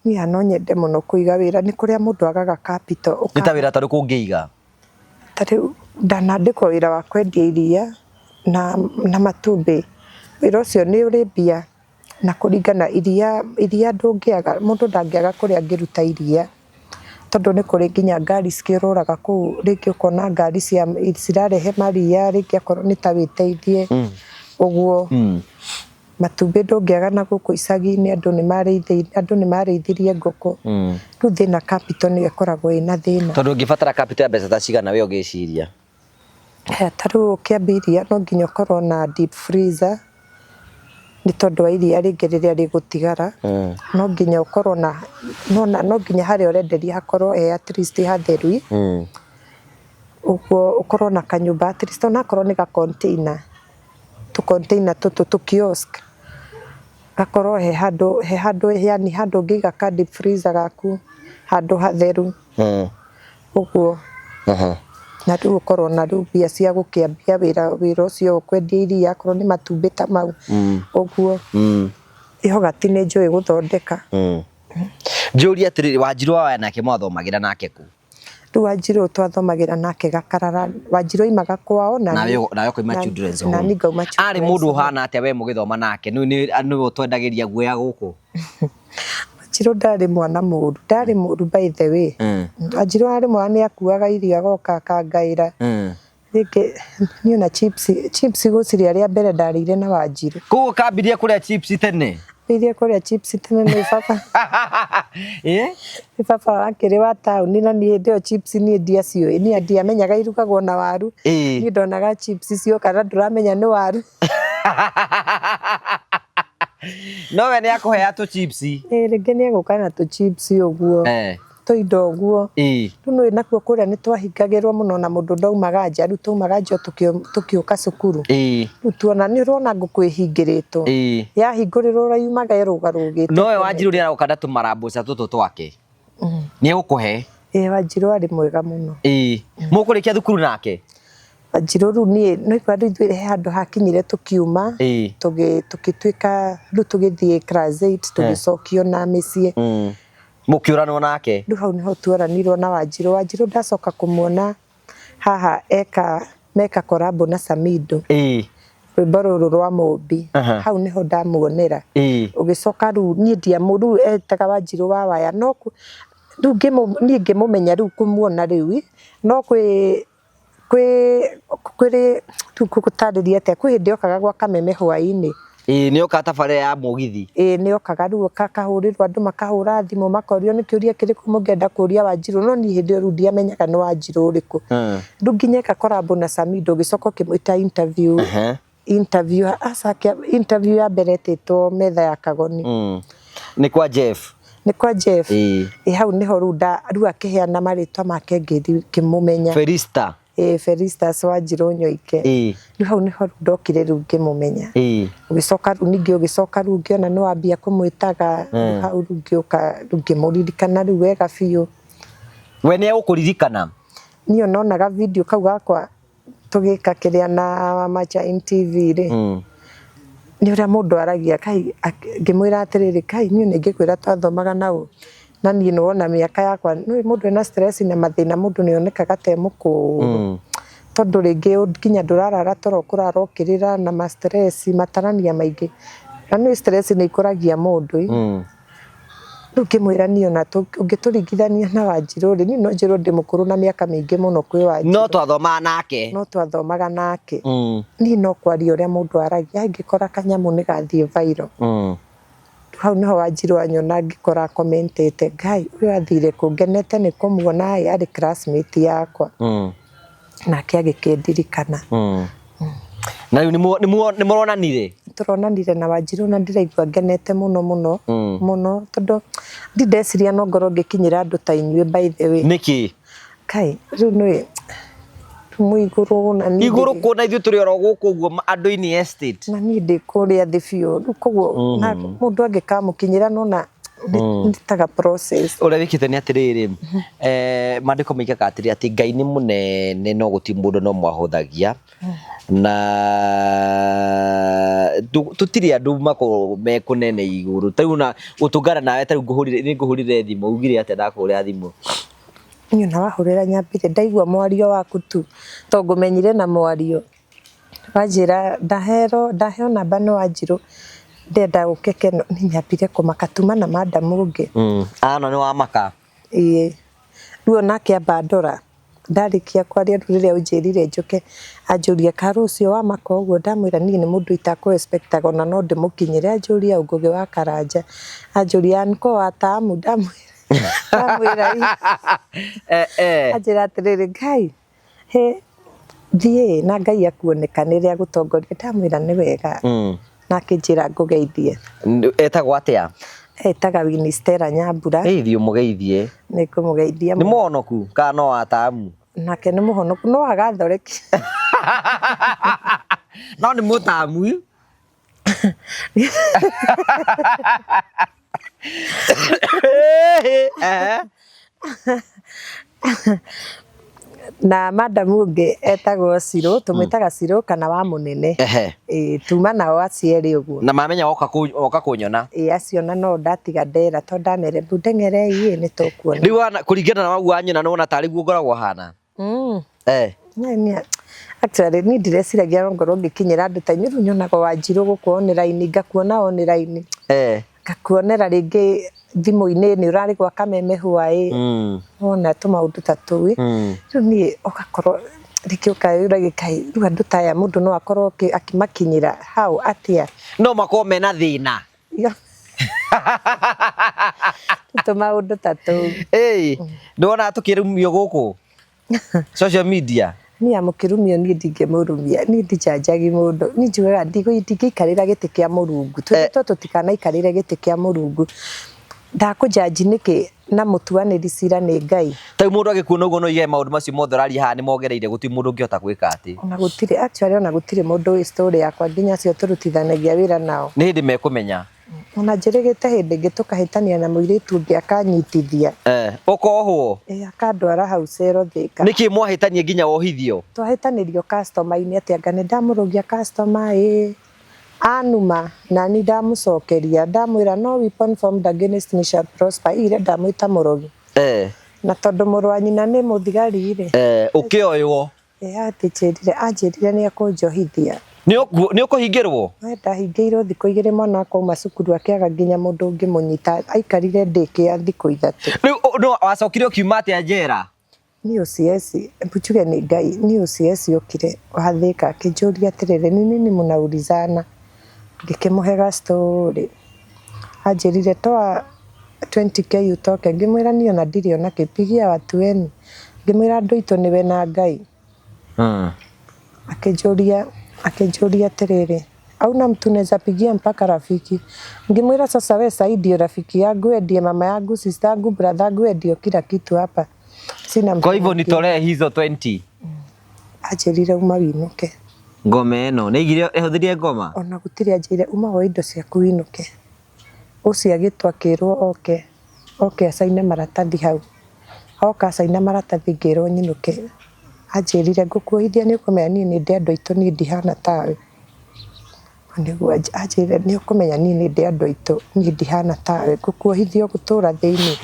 Niĩ no nyende mũno kũiga wĩra, nĩ kũrĩa mũndũ agaga capital. Nĩ ta wĩra ta ũrĩkũ ũngĩiga? Ta rĩu ndanandĩkwo wĩra wa kwendia iria na matumbĩ, wĩra ũcio nĩ ũrĩ mbia na kũringana iria, iria ndũngĩaga, mũndũ ndangĩaga kũrĩa angĩruta iria, tondũ nĩ kũrĩ nginya ngari cikĩũrũraga kũu, rĩngĩ ũkona ngari cirarehe maria, rĩngĩ akorwo nĩ ta wĩteithie ũguo. Matumbĩ ndũngĩaga na gũkũ icagi-inĩ andũ nĩ marĩithirie ngũkũ, rĩu thĩna capital nĩyo ĩkoragwo ĩna thĩna. Tondũ ũngĩbatara capital ya mbeca ta cigana we ũgĩciria? Ta rĩu ũkĩambia iria no nginya ũkorwo na deep freezer, Nĩ tondũ wa iria rĩngĩ rĩrĩa rĩgũtigara, no nginya ũkorwo na no nginya harĩa ũrenderia hakorwo he at least hatheru, ũguo ũkorwo na kanyũmba at least onakorwo nĩ ga container, tũ container tũtũ tũ kiosk, gakorwo he handũ, he handũ yaani handũ ũngĩiga ka deep freezer gaku, handũ hatheru, ũguo. Na rĩu ũkorwo na rĩu mbia cia gũkĩambia wĩra wĩra ũcio kwendia iria akorwo nĩ matumbĩ ta mau, ũguo. Yogati nĩ njũĩ gũthondeka. Njũrie atĩrĩrĩ, Wanjirũ wa Waya nake mwathomagĩra nake kũ? Rĩu Wanjirũ twathomagĩra nake Gakarara, Wanjirũ aimaga kwao na Nawe nawe ũkoima Children's na Home. niĩ ngauma Arĩ Children's mũndũ Home. ũhana atĩa we mũgĩthoma nake? Nĩwe ũtwendagĩria guoya gũkũ? Wanjirũ ndarĩ mwana mũru, ndarĩ mũru by the way. Wanjirũ arĩ mwana nĩ akuaga irio agoka akangaĩra. Rĩngĩ niĩ ona chips, chips gũcirĩa rĩa mbere ndarĩire na Wanjirũ. Koguo kambirie kũrĩa chips tene? Ambĩrĩirie kũrĩa chips tene nĩ baba. Nĩ baba wakĩrĩ wa taũni na niĩ hĩndĩ ĩyo chips niĩ ndiaciũĩ, niĩ ndiamenyaga irugagwo na waru. Niĩ ndonaga chips cioka na ndũramenya nĩ waru. No we nĩ akũhea tũ chips. Ĩĩ rĩngĩ nĩ egũka na tũ chips ũguo. Tũindo ũguo. Rĩu nĩũĩ nakuo kũrĩa nĩ twahingagĩrwo mũno na mũndũ ndaumaga nja, rĩu twaumaga nja o tũgĩũka cukuru. Rĩu tuona nĩ ũrona ngũkũ ĩhingĩrĩtwo. Yahingũrĩrwo yumaga ĩrũgarũgĩte. No we Wanjirũ nĩ aroka na tũmarambuca tũtũ twake. Nĩ egũkũhe? Ĩĩ Wanjirũ arĩ mwega mũno. Mũkũrĩkia thukuru nake? Wanjirũ rĩu niĩ nĩ ũraigua rĩu ithuĩ he handũ hakinyire tũkiuma, tũgĩtuĩka rĩu tũgĩthiĩ class 8 tũgĩcokio na mĩciĩ. Mũkĩũranwo nake? Rĩu hau nĩho tuoranirwo na Wanjirũ. Wanjirũ ndacoka kũmuona haha eka meka collabo na Samido. Rwĩmbo rũrũ rwa Mũmbi. Hau nĩho ndamuonera. Ũgĩcoka rĩu niĩ ndiamũ rĩu etaga Wanjirũ wa Waya no rĩu niĩ ngĩmũmenya rĩu kũmuona rĩu no kwĩ kwĩ kwĩrĩ rĩu ngũgũtarĩria atĩa kwĩ hĩndĩ okaga gwa Kameme hwaĩ-inĩ. Ĩĩ nĩ okaga tabarĩra ya mũgithi. Ĩĩ nĩ okaga rĩu akahũrĩrwo andũ makahũra thimũ makorio nĩ kĩũria kĩrĩkũ mũngĩenda kũria Wanjirũ no niĩ hĩndĩ ĩyo rĩu ndiamenyaga nĩ Wanjirũ ũrĩkũ. Rĩu nginya eka collabo na Samido ũgĩcoka ũkĩmwĩta interview. Interview aca interview ya mbere ĩtĩtwo metha ya Kagoni. Nĩ kwa Jeff. Nĩ kwa Jeff. Ĩ hau nĩho rĩu rĩu akĩheana marĩtwa make ngĩmũmenya. Felista. Ĩ Felistas Wanjirũ Nyoike. Rĩu hau nĩho rĩu ndokire rĩu ngĩmũmenya. Ũgĩcoka rĩu ningĩ ũgĩcoka rĩu ngĩona nĩ wambia kũmwĩtaga rĩu hau rĩu ngĩũka rĩu ngĩmũririkana rĩu wega biũ. We nĩ egũkũririkana? Niĩ ononaga video kau gakwa tũgĩka kĩrĩa na Macha TV rĩ, nĩ ũrĩa mũndũ aragia kai ngĩmwĩra atĩrĩrĩ kai niĩ nĩ ingĩkwĩra twathomaga na ũ na niĩ nĩ wona mĩaka yakwa nĩ mũndũ ena stress na mathĩna mũndũ nĩ onekaga ta e mũkũrũ tondũ rĩngĩ nginya ndũrarara toro ũkũrara ũkĩrĩra na ma stress matarania maingĩ na nĩ stress nĩ ikũragia mũndũ Rĩu ngĩmwĩra niĩ ona ũngĩtũringithania na Wanjirũ rĩ, niĩ no njĩrwo ndĩ mũkũrũ na mĩaka mĩingĩ mũno kwĩ Wanjirũ. No twathomaga nake. No twathomaga nake. Niĩ no kwaria ũrĩa mũndũ aragia, angĩkora kanyamũ nĩ gathiĩ viral. Hau nĩho Wanjirũ anyona ngĩkora akomentete, Ngai ũyũ athire kũ, ngenete nĩ kũmuona ĩ, arĩ classmate yakwa. Nake agĩkĩndirikana. Na rĩu nĩ mũronanire? Tũronanire na Wanjirũ na ndĩraigua ngenete mũno mũno mũno tondũ ndi ndeciria no ngorwo ngĩkinyĩra andũ ta inyuĩ by the way. Nĩkĩ? Kai rĩu nĩ mwĩ igũrũ na niĩ Igũrũ kũ na ithuĩ tũrĩ oro gũkũ ũguo andũ-inĩ estate. Na niĩ ndĩ kũrĩa thĩ biũ rĩu koguo na mũndũ angĩkamũkinyĩra nona nĩtaga process. Ũrĩa wĩkĩte nĩ atĩrĩrĩ, maandĩko moigaga atĩrĩ atĩ Ngai nĩ mũnene no gũtirĩ mũndũ no mwahũthagia na tũtirĩ andũ makoragwo me kũnene igũrũ. Ta rĩu ona gũtũngana nawe ta rĩu nĩ ngũhũrire thimũ, ugire atĩa ndakũhũrĩra thimũ? Niĩ ona wahũrĩra nyambire ndaigua mwario waku tu tondũ ngũmenyire na mwario. Wanjĩra ndahero ndaheo namba nĩ Wanjirũ ndĩrenda ũke Keno niĩ nyambire kũmaka tuma na madam ũngĩ. Ano nĩ wamaka? Ĩĩ. Rĩu onake amba ndora ndarĩkia kwaria rĩu rĩrĩa ũnjĩrire njũke anjũria ka rũciũ wamaka ũguo ndamwĩra niĩ nĩ mũndũ itakũ expect aga ona no ndĩmũkinyĩre anjũria Ngũgĩ wa Karanja anjũria anko wa tamu ndamwĩra anjĩra atĩrĩrĩ Ngai he thiĩ na Ngai akuonekanĩre agũtongorie ndamwĩra nĩ wega. Na akĩnjĩra ngũgeithie. Etagwo atĩa? Etaga Winnie Stella Nyambura. Ĩĩ, thiĩ ũmũgeithie. Nĩ ngũmũgeithia. Nĩ mũhonoku kana no watamu? Nake nĩ mũhonoku no agathoreki. No nĩ mũtamu. Ehe. Na madamu ũngĩ etagwo Cirũ, tũmwĩtaga Cirũ kana wa mũnene. Ĩĩ, tuma nao acio erĩ ũguo. Na mamenya woka kũnyona. Ĩĩ, acio na no ndatiga ndera tondũ ndamere mbu ndeng'erei ĩ nĩ tũkuona. Rĩu wana kũringana na wau wanyona nĩ wona tarĩ guo ngoragwo hana. Actually niĩ ndireciragia no ngorwo ngĩkinyĩra andũ ta inyuĩ, rĩu nyonaga Wanjirũ gũkũ online, ngakuona online. Ngakuonera rĩngĩ thimũ-inĩ nĩ ũrarĩ gwa Kameme hwaĩ. Wona tũmaũndũ ta tũu. Rĩu niĩ ũgakorwo rĩngĩ ũkeyũragia kaĩ rĩu andũ ta aya mũndũ no akorwo akĩmakinyĩra hau atĩa? No makorwo mena thĩna. Tũmaũndũ ta tũu. Ĩĩ, nĩwonaga tũkĩrumio gũkũ social media? Niĩ amũkĩrumio niĩ ndingĩmũrumia, niĩ ndinjanjagi mũndũ, niĩ njugaga ndingĩikarĩra gĩtĩ kĩa Mũrungu, twĩrĩtwo tũtikanaikarĩre gĩtĩ kĩa Mũrungu. Ndakũnjanji nĩkĩ na mũtuanĩri cira nĩ Ngai. Ta rĩu mũndũ agĩkuona ũguo no oige maũndũ macio mothe ũraria haha nĩ mongereire, gũtirĩ mũndũ ũngĩhota gwĩka atĩ. Ona gũtirĩ, actually ona gũtirĩ mũndũ ũĩ story yakwa nginya acio tũrutithanagia wĩra nao. Nĩ hĩndĩ mekũmenya. Ona njĩrĩgĩte hĩndĩ ĩngĩ tũkahĩtania na mũirĩtu ũngĩ akanyitithia. Ũkohwo? Ĩĩ, akandwara hau cero Thĩka. Nĩkĩ mwahĩtania nginya wohithio? Twahĩtanĩrio customer-inĩ atĩ anga nĩ ndamũrũgia customer ĩĩ. Anuma na ni ndamũcokeria ndamwĩra no weapon formed against me shall prosper, ire ndamwĩta mũrogi. Na tondũ mũrũ wa nyina nĩ mũthigari rĩ. Ũkĩoywo? Ĩĩ, atĩnjĩrire, anjĩrire nĩ ekũnjohithia. Nĩ ũkũhingĩrwo? We ndahingĩirwo thikũ igĩrĩ mwana wakwa auma cukuru akĩaga nginya mũndũ ũngĩmũnyita, aikarire ndĩkĩa thikũ ithatũ. Rĩu no wacokire ũkiuma atĩa njera? Ni OCS, hebu njuge nĩ Ngai, ni OCS okire wa Thĩka akĩnjũria atĩrĩrĩ, ni nini mnaulizana? Ngĩkĩmũhe ga story. Anjĩrire toa 20K utoke, ngĩmwĩra niĩ ona ndirĩ ona kĩ, pigia watu wenu. Ngĩmwĩra andũ aitũ nĩwe na Ngai. Akĩnjũria, akĩnjũria atĩrĩrĩ, hauna mtu unaweza pigia mpaka rafiki? Ngĩmwĩra sasa we sahi ndio rafiki yangu, we ndiye mama yangu, sister yangu, brother yangu, we ndio kila kitu hapa. Sina mtu Kwa hivyo mwingine. nitolee hizo 20. Anjĩrire uma winũke. Ngoma ĩno nĩ aigire ehũthĩrie ngoma? Ona gũtirĩ anjĩrire uma woe indo ciaku winũke. Ũcio agĩtwo akĩrwo oke, oke acaine maratathi hau. Oka acaina maratathi ngĩrwo nyinũke. Anjĩrire ngũkuohithia nĩ ũkũmenya niĩ nĩ ndĩ andũ aitũ niĩ ndihana tawe. Nĩguo anjĩrire nĩ ũkũmenya niĩ nĩ ndĩ andũ aitũ niĩ ndihana tawe, ngũkuohithia ũgũtũra thĩinĩ.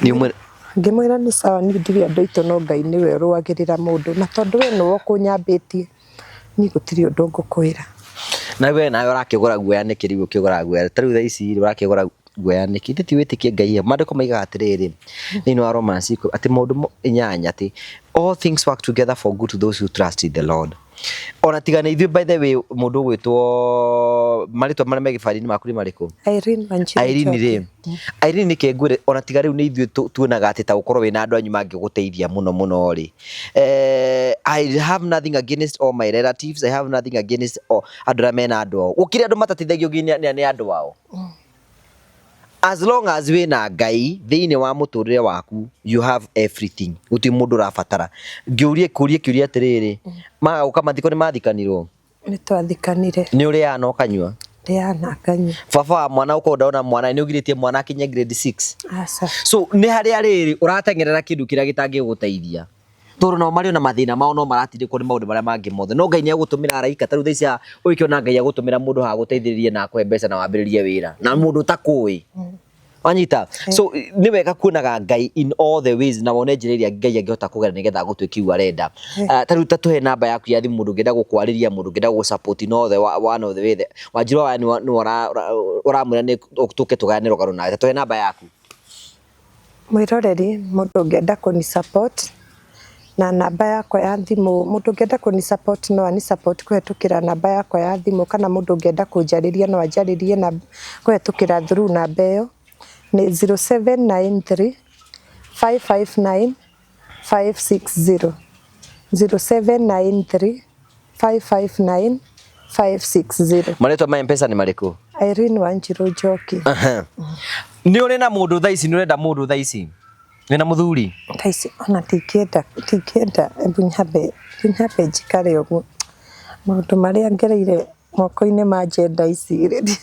Nĩ ũmwe Ngĩmwĩra nĩ sawa niĩ ndirĩ andũ aitũ no Ngai nĩwe ũrũagĩrĩra mũndũ, na tondũ we nĩwe ũkũnyambĩtie niĩ gũtirĩ ũndũ ngũkwĩra. Na we nawe ũrakĩgũra guoya nĩkĩ rĩu ũkĩgũra guoya? Ta rĩu thaa ici rĩ ũrakĩgũra guoya nĩkĩ? Ithe ti wĩtĩkie Ngai ĩ, maandĩko maigaga atĩrĩrĩ thĩinĩ wa Romans atĩ maũndũ inyanya atĩ all things work together for good to those who trust in the Lord. Ona tiga nĩ ithuĩ by the way mũndũ ũgwĩtwo marĩtwa marĩa me gĩbandĩ-inĩ maku nĩ marĩkũ? Irene Wanjiru Irene Njoki. rĩ, Irene nĩkĩ ngwĩre ona tiga rĩu nĩ ithuĩ tuonaga atĩ ta gũkorwo wĩna andũ anyu mangĩgũteithia mũno mũno rĩ. I have nothing against all my relatives, I have nothing against all andũ arĩa mena andũ ao. Gũkĩrĩ andũ matateithagio nginya nĩ andũ ao. As long as wĩna Ngai thĩinĩ wa mũtũrĩre waku, you have everything. Gũtirĩ mũndũ ũrabatara. Ngĩũrie kũrie kĩũria atĩrĩrĩ, maga gũka mathiko nĩ mathikanirwo? Nĩ twathikanire. Nĩ ũrĩaga na ũkanyua? Ndĩaga na nganyua. Baba wa mwana ũkorwo ndona mwana nĩ ũgirĩtie mwana akinye grade 6? Aca. So nĩ harĩa rĩrĩ ũrateng'erera kĩndũ kĩrĩa gĩtangĩgũteithia. Tondũ nao marĩ ona mathĩna mao no maratindĩkwo nĩ maũndũ marĩa mangĩ mothe. No Ngai nĩ egũtũmĩra araika ta rĩu thaa ici haha ũgĩkĩona Ngai agũtũmĩra mũndũ haha agũteithĩrĩrie na akũhe mbeca na wambĩrĩrie wĩra. Na mũndũ ũtakũĩ. Wanyita? So nĩ wega kuonaga Ngai in all the ways na wone njĩra ĩrĩa Ngai angĩhota kũgera nĩgetha agũtue kiu arenda. Ta rĩu ta tũhe namba yaku ya thimũ mũndũ ũngĩenda gũkwarĩria, mũndũ ũngĩenda gũgũ-support in all the one of the way. Wanjiru wa nĩwe ũramwĩra nĩ tũke tũgayane rũgano nawe. Ta tũhe namba yaku. Mwĩroreri, mũndũ ũngĩenda kũni support na namba yakwa ya thimũ, mũndũ ũngĩenda kũni support no ani support kũhetũkĩra namba yakwa ya thimũ, kana mũndũ ũngĩenda kũnjarĩria no anjarĩrie na kũhetũkĩra through namba ĩyo nĩ 0793 559 560, 0793 559 560. Marĩtwa ma Mpesa nĩ marĩkũ? Irene Wanjiru Njoki. Nĩ ũrĩ na mũndũ thaa ici? Nĩ ũrenda mũndũ thaa ici? Wĩna mũthuri? Thaa ici ona ndingĩenda, ndingĩenda, hebu nyambe, nyambe njikare ũguo. Maũndũ marĩa ngereire moko-inĩ ma njenda ici rĩ.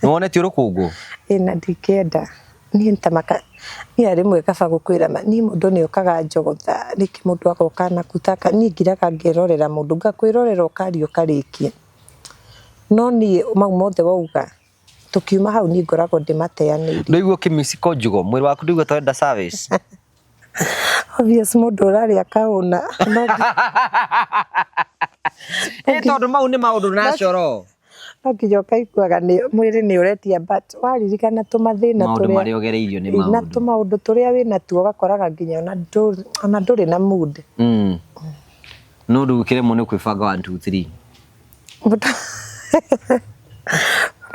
Nĩ wonetio rũkũngũ? Ĩ na ndingĩenda. Niĩ ta maka, niĩ rĩmwe kaba gũkwĩra ma, niĩ mũndũ nĩ okaga njogotha, rĩngĩ mũndũ agoka na kutaka, niĩ ngiraga ngerorera mũndũ, ngakwĩrorera ũkaria ũkarĩkia. No niĩ mau mothe wauga, tukiuma hau niĩ ngoragwo ndĩmateanĩirie. Ndũigua ũkĩmiciko njugo? Mwĩrĩ waku ndũigua ta ũrenda service? Obvious mũndũ ũrarĩa kahũna. Ĩ tondũ mau nĩ maũndũ natural. No nginya ũkaiguaga nĩ mwĩrĩ nĩ ũretia, but waririkana tũmathĩna Maũndũ tũrĩa marĩa ũgereirio nĩ na maũndũ. Tũmaũndũ tũrĩa wĩna tuo, ũgakoraga nginya ona ndũrĩ na mood. No rĩu ũkĩremwo nĩ kwĩbanga 1 2 3. Mũndũ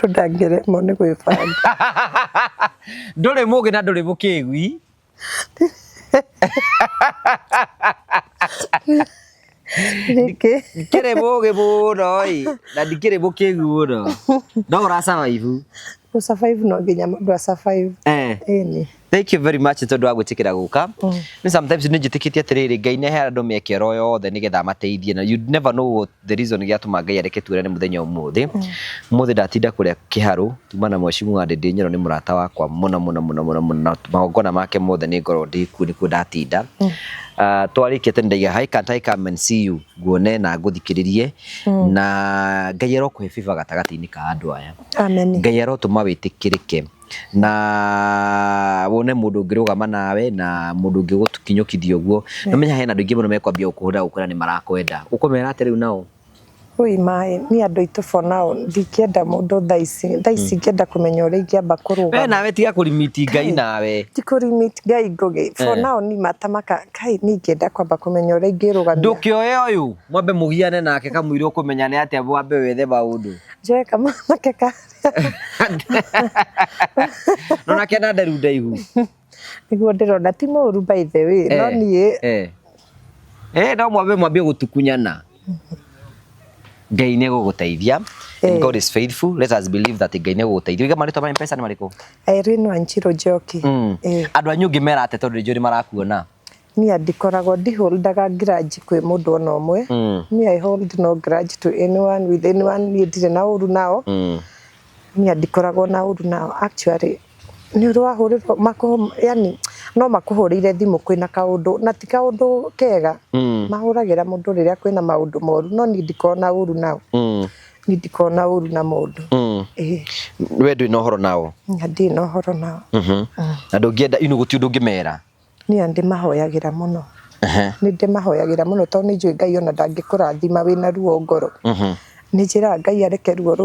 ndangĩremwo nĩ gwĩbanga. Ndũrĩ mũgĩ na ndũrĩ mũkĩgui. Nĩkĩ? Ndikĩrĩ mũgĩ mũno ĩ, na ndikĩrĩ mũkĩgu mũno. No ũra survive. Gũ survive, no nginya mũndũ a survive. Ĩni. Thank you very much tondũ wa gwĩtĩkĩra gũka. Nĩ sometimes nĩ njĩtĩkĩtie atĩrĩrĩ, Ngai nĩ aheaga andũ mĩeke oro yothe nĩgetha amateithie, na you never know what the reason gĩatũma Ngai areke tuonane mũthenya ũmũthĩ. Ũmũthĩ ndatinda kũrĩa kĩharũ, tuma na mheshimiwa Ndĩndĩ Nyoro, nĩ mũrata wakwa mũno mũno mũno mũno mũno, na magongona make mothe nĩ ngorwo ndĩ kuo, nĩkuo ndatinda. Twarĩkia tene ndaiga, "How can't I come and see you?" Nguone na ngũthikĩrĩrie, na Ngai arokũhe favor gatagatĩ-inĩ ka andũ aya. Amen. Ngai arotũma wĩtĩkĩrĩke na wone mũndũ ũngĩrũgama nawe na mũndũ ũngĩgũkinyũkithia ũguo. Na menya hena andũ aingĩ mũno mekwambia gũkũhũra gũkwĩra nĩ marakwenda. Ũkũmera atĩa rĩu nao? Ui maĩ, niĩ andũ aitũ, for now ndingĩenda mũndũ thaa ici. Thaa ici ingĩenda kũmenya ũrĩa ingĩamba We kũrũgama. Nawe tiga kũrimiti Ngai nawe. Ti kũrimit Ngai, ngũgĩ, for now ni matamaka kai niĩ ingĩenda kwamba kũmenya ũrĩa ingĩrũgamia. Ndũkĩoe ũyũ mwambe mũgiane nake kamũira ũkũmenya nĩ atĩa, mwambe wethe maũndũ. Njoe kamwanake karĩa. No nake na nderu ndaihu. Nĩguo ndĩrona ti mũru, by the way, no niĩ No mwambe mwambie gũtukunyana. Ngai nĩ egũgũteithia. And God is faithful. Let us believe that Ngai nĩ egũgũteithia. Uige marĩtwa ma Mpesa nĩ marĩkũ? Irene Wanjiru Njoki. Andũ anyu ũngĩmera atĩa tondũ nĩ njũĩ nĩ marakuona? Niĩ ndikoragwo, ndiholdaga grudge kwĩ mũndũ ona ũmwe. Niĩ I hold no grudge to anyone, with anyone. Niĩ ndirĩ na ũru nao. Niĩ ndikoragwo na ũru nao. Actually nĩ ũrĩ wahũrĩrwo makũ, yani no makũhũrĩire thimũ kwĩna kaũndũ na ti kaũndũ kega. Mahũragĩra mũndũ rĩrĩa kwĩna maũndũ moru, no niĩ ndikoragwo na ũru nao. Niĩ ndikoragwo na ũru na mũndũ. Ĩĩ. We ndwĩ na ũhoro nao? Niĩ ndirĩ na ũhoro nao. Na ndũngĩenda inu, gũtirĩ ũndũ ũngĩmera? Niĩ ndĩmahoyagĩra mũno. Nĩ ndĩmahoyagĩra mũno tondũ nĩ njũĩ Ngai ona ndangĩkũrathima wĩna ruo ngoro. Nĩ njĩraga Ngai areke ruo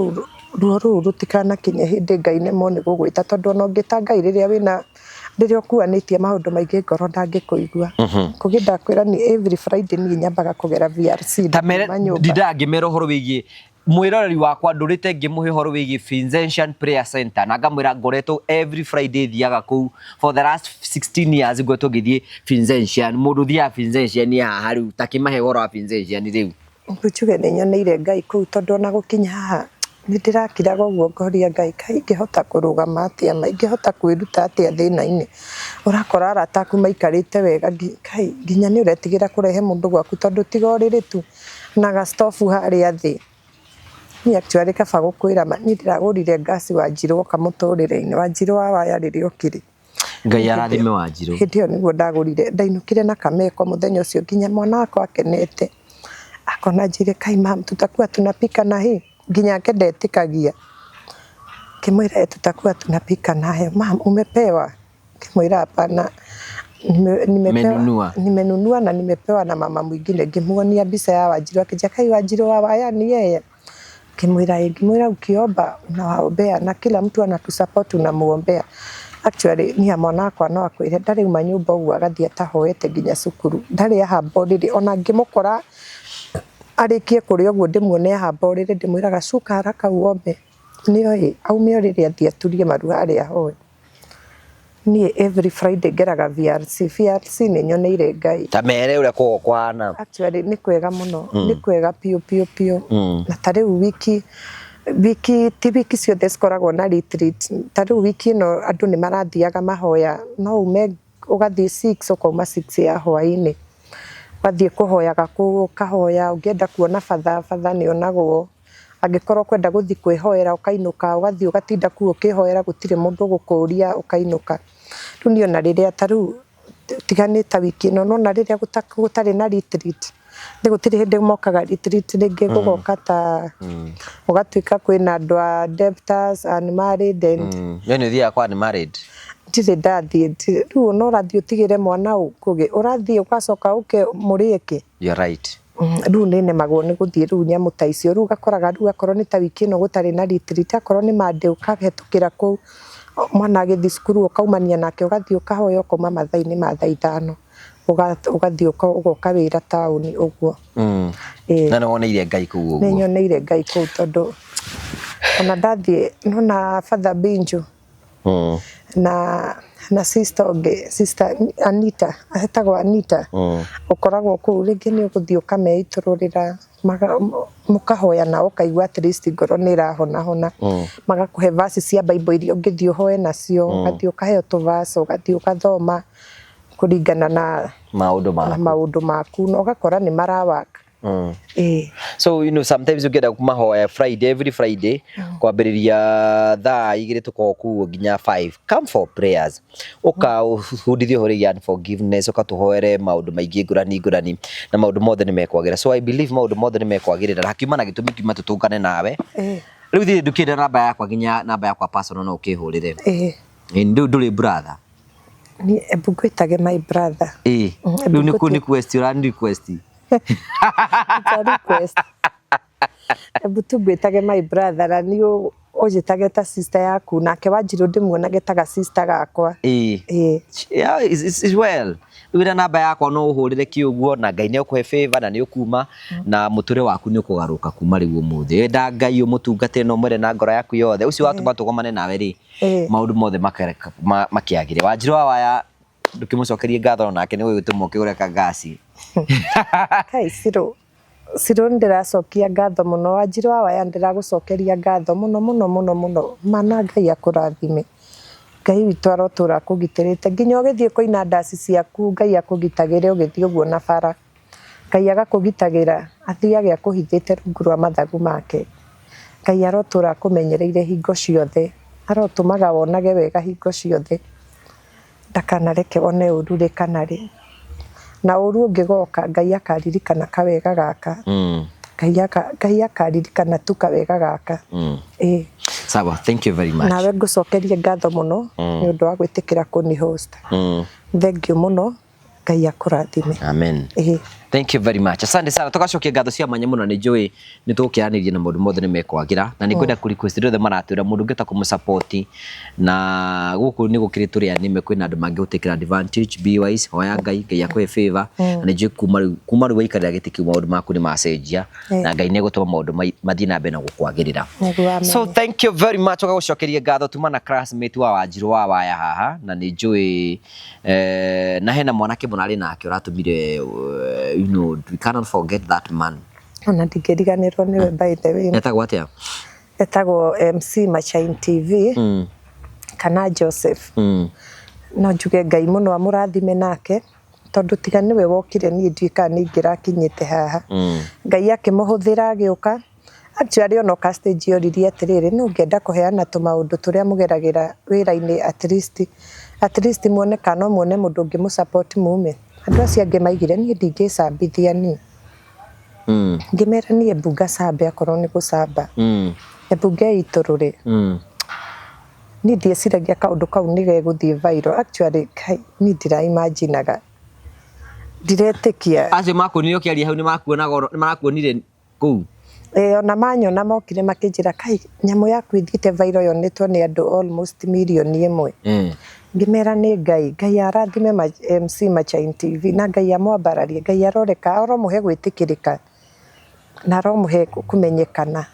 rũu rũtikanakinye hĩndĩ Ngai nemwo nĩ gũgwĩta, tondũ ona ũngĩta Ngai rĩrĩa wĩna, rĩrĩa ũkuanĩtie maũndũ maingĩ ngoro, ndangĩkũigua. Kũgĩ ndakwĩra ni every Friday niĩ nyambaga kũgera VRC Ta mere ndakiuma nyũmba. Ndindaga ngĩmera ũhoro wĩgiĩ mwĩroreri wakwa, ndũrĩte ngĩmũhe ũhoro wĩgiĩ Vincentian Prayer Center na ngamwĩra ngoretwo every Friday thiaga kũu for the last 16 years, ngoretwo ngĩthiĩ Vincentian. Mũndũ ũthiaga Vincentian haha rĩu, ta kĩmahe ũhoro wa Vincentian rĩu. Njuge nĩ nyoneire Ngai kũu, tondũ ona gũkinya haha nĩ ndĩrakiraga ũguo ngoria Ngai, kaĩ ingĩhota kũrũgama atĩa, ma ingĩhota kwĩruta atĩa thĩna-inĩ? Ũrakora arata aku maikarĩte wega, kai nginya nĩ ũretigĩra kũrehe mũndũ gwaku tondũ tiga ũrĩrĩ tu na gastofu harĩa thĩ. Niĩ actually kaba gũkwĩra ma, niĩ ndĩragũrire ngasi Wanjirũ oka mũtũrĩre-inĩ, Wanjirũ wa waya rĩrĩa okire. Ngai arathime Wanjirũ. Hĩndĩ ĩyo nĩguo ndagũrire, ndainũkire na kameko mũthenya ũcio, nginya mwana wakwa akenete akona njĩre, "Kai mam, tutakuwa tunapika na hii?" Nginya ake ndetĩkagia. Ngĩmwĩra, "Eh, tutakuwa tunapika nayo." "Mam, umepewa?" Ngĩmwĩra, "Hapana, nimepewa." Menunua. Nimenunua na nimepewa na mama mwingine. Ngĩmuonia mbica ya Wanjiru, akĩnjia, "Kai Wanjiru wa waya ni yeye?" Ngĩmwĩra, "Ĩ." Ngĩmwĩra, "Ukiomba unawaombea na kila mtu anatusupport, unamuombea." Actually niĩ mwana wakwa no akwĩre ndarĩ uma nyũmba ũguo agathiĩ atahoete nginya cukuru, ndarĩ ahamba ũrĩrĩ. Ona ngĩmũkora arĩkie kũrĩa ũguo, ndĩmuone ahamba ũrĩrĩ, ndĩmwĩraga, "Cuka haraka uombe." Nĩoĩ aume ũrĩrĩ athiĩ aturie maru harĩa ahoe. Niĩ every Friday ngeraga VRC. VRC nĩ nyoneire Ngai. Ta mere ũrĩa kũgũ kũhana. Actually nĩ kwega mũno, nĩ kwega piũ piũ piũ. Na ta rĩu wiki wiki ti wiki ciothe cikoragwo na retreat. Ta rĩu wiki ĩno andũ nĩ marathiaga mahoya, no ume ũgathiĩ 6 ũkauma 6 ya hwaĩ-inĩ. Ũgathiĩ kũhoyaga kũu ũkahoya, ũngĩenda kuona batha, batha nĩ onagwo. Angĩkorwo ũkwenda gũthiĩ kwĩhoera ũkainũka, ũgathiĩ ũgatinda kũu ũkĩhoera gũtirĩ mũndũ ũgũkũria ũkainũka. Rĩu niĩ ona rĩrĩa ta rĩu tiga nĩ ta wiki ĩno, nĩwona rĩrĩa gũtarĩ na retreat, nĩ gũtirĩ hĩndĩ mokaga retreat rĩngĩ gũgoka ta gũgatuĩka kwĩna andũ a debtors, unmarried and We nĩ ũthiaga kwa unmarried? Ndirĩ ndathiĩ, rĩu ona ũrathiĩ ũtigĩre mwana ũngĩ, ũrathiĩ ũgacoka ũke mũrĩe kĩ? You're right. Rĩu nĩ nemagwo nĩ gũthiĩ rĩu nyamũ ta icio, rĩu ũgakoraga rĩu akorwo nĩ ta wiki ĩno gũtarĩ na retreat, akorwo nĩ Monday ũkahetũkĩra kũu, mwana agĩthiĩ cukuru ũkaumania nake ũgathiĩ ũkahoya ũkauma mathaa-inĩ ma thaa ithano, ũgathiĩ ũgoka wĩra taũni ũguo. Ĩĩ. Na nĩ woneire Ngai kũu ũguo? Nĩ nyoneire Ngai kũu tondũ ona ndathiĩ nĩwona Father Binju na sister ũngĩ, sister Anita, etagwo Anita, ũkoragwo kũu rĩngĩ nĩ ũgũthiĩ ũkameitũrũrĩra, mũkahoya nao ũkaigua at least ngoro nĩ ĩrahonahona, magakũhe verse cia Bible iria ũngĩthiĩ ũhoe nacio, ũgathiĩ ũkaheo tũ verse ũgathiĩ ũgathoma kũringana na maũndũ maku, na maũndũ maku, na ũgakora nĩ mara work. Ĩĩ. So you know sometimes you get mahoya Friday, every Friday kwambĩrĩria thaa igĩrĩ tũkoragwo kuo nginya 5. Come for prayers, ũka ũbundithie ũhoro wĩgiĩ unforgiveness, ũka tũhoere maũndũ maingĩ ngũrani ngũrani, na maũndũ mothe nĩ mekwagĩra. So I believe maũndũ mothe nĩ mekwagĩrĩra, na hakiuma na gĩtũmi kiuma tũtũngane nawe. Rĩu thiĩ ndũkĩenda namba yakwa, nginya namba yakwa personal no ũkĩhũrĩre. Rĩu ndũrĩ brother? Niĩ ebu ngwĩtage my brother. Ĩĩ. Rĩu nĩ nĩ request ũrani request. It's a request. Ebu tu ngwĩtage my brother na niĩ ũnjĩtage ta sister yaku, nake Wanjirũ ndĩmuonage ta ga sister gakwa. Ĩĩ. Ĩĩ. Yeah, it's well. Rĩu namba yakwa no ũhũrĩre kĩ ũguo, na Ngai nĩ ekũhe favor na nĩ ũkuma na mũtũrĩre waku nĩ ũkũgarũrũka kuma rĩu ũmũthĩ. Enda Ngai, ũmũtungatĩre na ũmwende na ngoro yaku yothe. Ũcio watũma tũgomane nawe rĩ, maũndũ mothe makĩagĩre. Wanjirũ wa Waya ndũkĩmũcokerie ngatho, nake nĩ gũgĩtũma ũkĩgũre kangasi. Kai Ciro, Ciro, ndĩracokia ngatho mũno. Wanjirũ wa Waya, ndĩragũcokeria ngatho mũno mũno mũno mũno. Mana Ngai akũrathime. Ngai witũ arotũra akũgitĩrĩte nginya ũgĩthiĩ kũina ndaci ciaku. Ngai akũgitagĩre ũgĩthiĩ ũguo na bara. Ngai agakũgitagĩra, athiage akũhithĩte rungu rwa mathagu make. Ngai arotũra akũmenyereire hingo ciothe, arotũmaga wonage wega hingo ciothe, ndakanareke wone ũru rĩ kana rĩ. Na ũru ũngĩgoka, Ngai akaririkana kawega gaka. Ngai akaririkana tu kawega gaka. Ĩĩ. Sawa, thank you very much. Nawe ngũcokerie ngatho mũno nĩ ũndũ wa gwĩtĩkĩra kũni host. Thank you mũno. Ngai akũrathime. Amen. Ĩĩ. Thank you very much. Asante sana. Tugacokia ngatho cia mwanya mũno, nĩ njũĩ nĩ tũgũkĩaranĩria na maũndũ mothe nĩ mekwagĩra, na nĩ ngwenda kũ request andũ othe maratwĩra mũndũ ũngĩhota kũmũ na gũkũ nĩ gũkĩrĩ tũrĩ anime, kwĩna andũ mangĩgũtĩkĩra advantage. Be wise, hoya Ngai, Ngai akũhe favor, na nĩ njũĩ kuma rĩu waikarĩra gĩtĩ kĩu maũndũ maku nĩ macenjia, na Ngai nĩ egũtũma maũndũ mathiĩ na mbere na gũkwagĩrĩra. Nĩguo, amen. So thank you very much. Ũgagũcokeria ngatho tuma na classmate wa Wanjirũ wa Waya haha, na nĩ njũĩ na hena mwanake mũrarĩ nake ũratũmire, we cannot forget that man. Ona ndingĩriganĩrwo nĩwe, by the way. Etagwo atĩa? Etagwo MC Machain TV kana Joseph. No njuge Ngai mũno amũrathime nake, tondũ tiga nĩwe wokire, niĩ ndiũĩ kana nĩ ingĩrakinyĩte haha. Ngai akĩmũhũthĩra agĩũka. Actually ona oka stage oririe atĩrĩrĩ, nũ ũngĩenda kũheana tũmaũndũ tũrĩa mũgeragĩra wĩra-inĩ, at least muone kana no muone mũndũ ũngĩmũ support mume. Andũ acio angĩ maigire niĩ ndingĩcambithia niĩ. Ngĩmera niĩ embu ngacambe akorwo nĩ gũcamba. Embu ngeitũrũre. Niĩ ndieciragia kaũndũ kau nĩ gegũthiĩ viral. Actually, kai, niĩ ndĩra-imaginaga. Ndiretĩkia. Acio makuonire ũkĩaria hau, nĩ makuonaga, nĩ marakuonire kũu? Ĩĩ, ona manyona mokire makĩnjĩra, "Kai, nyamũ yaku ĩthiĩte viral, yonetwo nĩ andũ almost mirioni 1." Ngĩmera nĩ Ngai. Ngai arathime MC Machain TV na Ngai amwambararie. Ngai aroreka aromũhe gwĩtĩkĩrĩka na aromũhe kũmenyekana.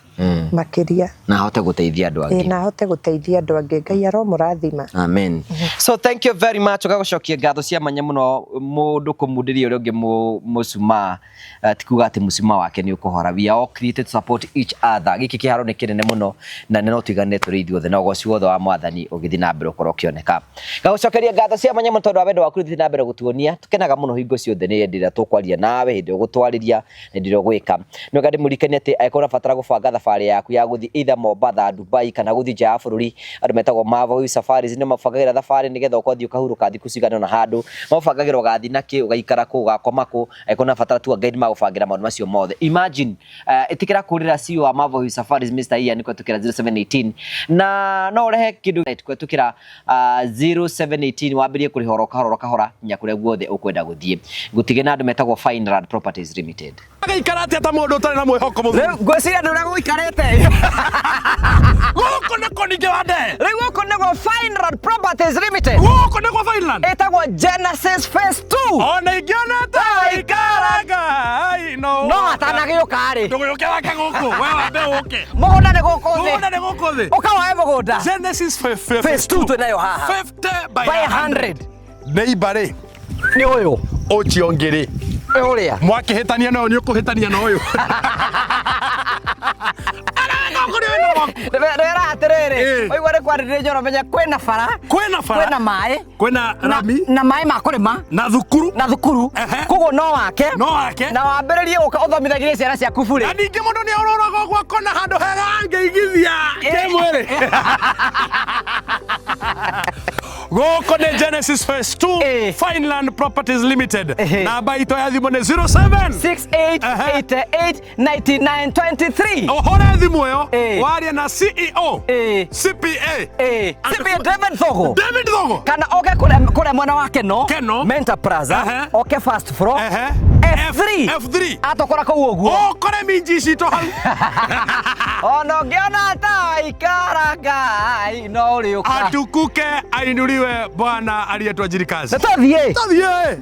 Makĩria. Na ahote gũteithia andũ Ĩĩ, angĩ. Na ahote gũteithia andũ angĩ. Ngai aromũrathima. Amen. So thank you very much. Ũgagũcokia ngatho cia mwanya mũno mũndũ kũmundĩria ũrĩa ũngĩ mũcumaa, ti kuga atĩ mũcumaa wake nĩ ũkũhora. We are all created to support each other. Gĩkĩ kĩharo nĩ kĩnene mũno na nĩ no tũiganĩre tũrĩ ithuothe, na ũgoci wothe wa Mwathani ũgĩthiĩ na mbere ũkorwo ũkĩoneka. Ngagũcokeria ngatho cia mwanya mũno tondũ wa wendo waku ũthiĩ na mbere gũtuonia. Tũkenaga mũno hingo ciothe nĩ hĩndĩ ĩrĩa tũkwaria nawe, hĩndĩ ĩrĩa ũgũtwarĩria, hĩndĩ ĩrĩa ũgwĩka. Nĩ wega ndĩmũririkanie atĩ angĩkorwo ũrabatara gũbanga thabarĩ yaku ya gũthiĩ either Mombatha, Dubai kana gũthiĩ nja ya bũrũri, andũ metagwo Marvel Safaris nĩ mabangagĩra thabarĩ nĩgetha ũkothiĩ ũkahurũka thikũ cigana ũna handũ. Mabangagĩra ũgathiĩ nakĩ, ũgaikara kũ, ũgakoma kũ, angĩkorwo ũrabatara tour guide magũbangĩra maũndũ macio mothe. Imagine, ĩtĩkĩra kũrĩra CEO wa Marvel Safaris Mr. Ian kũhetũkĩra 0718, na no ũrehe kĩndũ kũhetũkĩra 0718, wambĩrĩrie kũrĩha oro kahora oro kahora nginya kũrĩa guothe ũkwenda gũthiĩ. Ngũtige na andũ metagwo Fineland Properties Limited. Agaikara atĩa ta mũndũ ũtarĩ na mwĩhoko mũthuri? Rĩu ngwĩciria ndũrĩa gũikarĩte. Gũkũ nĩkũ ningĩ wa ndee? Rĩu gũkũ nĩguo Fineland Properties Limited. Gũkũ nĩkuo Finland. Ĩtagwo Genesis Phase 2. Ona ingĩona ta waikara Ngai no No atanagĩũka rĩ. Ndũgĩũke wake gũkũ, we wambe ũke. Mũgũnda nĩ gũkũ thĩ. Mũgũnda nĩ gũkũ thĩ. Ũkawoe mũgũnda. Genesis Phase 2 twĩnayo haha. 50 by By 100. 100. Neighbor rĩ, Nĩ ũyũ. Ũcio ũngĩ rĩ, Nĩ ũrĩa. Mwakĩhĩtania na ũyũ nĩ ũkũhĩtania na ũyũ. Arega kũrĩ wĩna waku. Ndĩrera atĩrĩrĩ, Ĩ. waigua nĩ kwarĩrĩria njoro menya kwĩna bara, Kwĩna bara. Kwĩna maĩ, Kwĩna rami. Na maĩ ma kũrĩma. Na thukuru. Na thukuru. Ehe. Koguo no wake. No wake. Na wambĩrĩrie gũka ũthomithagĩrie ciana ciaku burĩ. Na ningĩ mũndũ nĩ orũraga ũguo akona handũ hega angĩigithia kĩmwĩrĩ. Gũkũ nĩ Genesis Phase 2, Ĩ. Fineland Properties Limited. Ehe. Namba itũ ya thimũ nĩ 07 6888 9923. Ũhũre thimũ ĩyo, Ĩ. warie na CEO, Ĩ. CPA, Ĩ. CPA David Thogo. David Thogo. Kana oke kũrĩa mwena wa Keno. Keno. Mentor Plaza. Ehe. Oke first floor. Ehe. F3. F3. Atokora kũu ũguo. Ũkore minji citũ hau. Ona ũngĩona ta waikara Ngai no ũrĩũka. Atukuke ainuliwe Bwana aliyetuajiri kazi. Nĩ tũthiĩ. Tũthiĩ.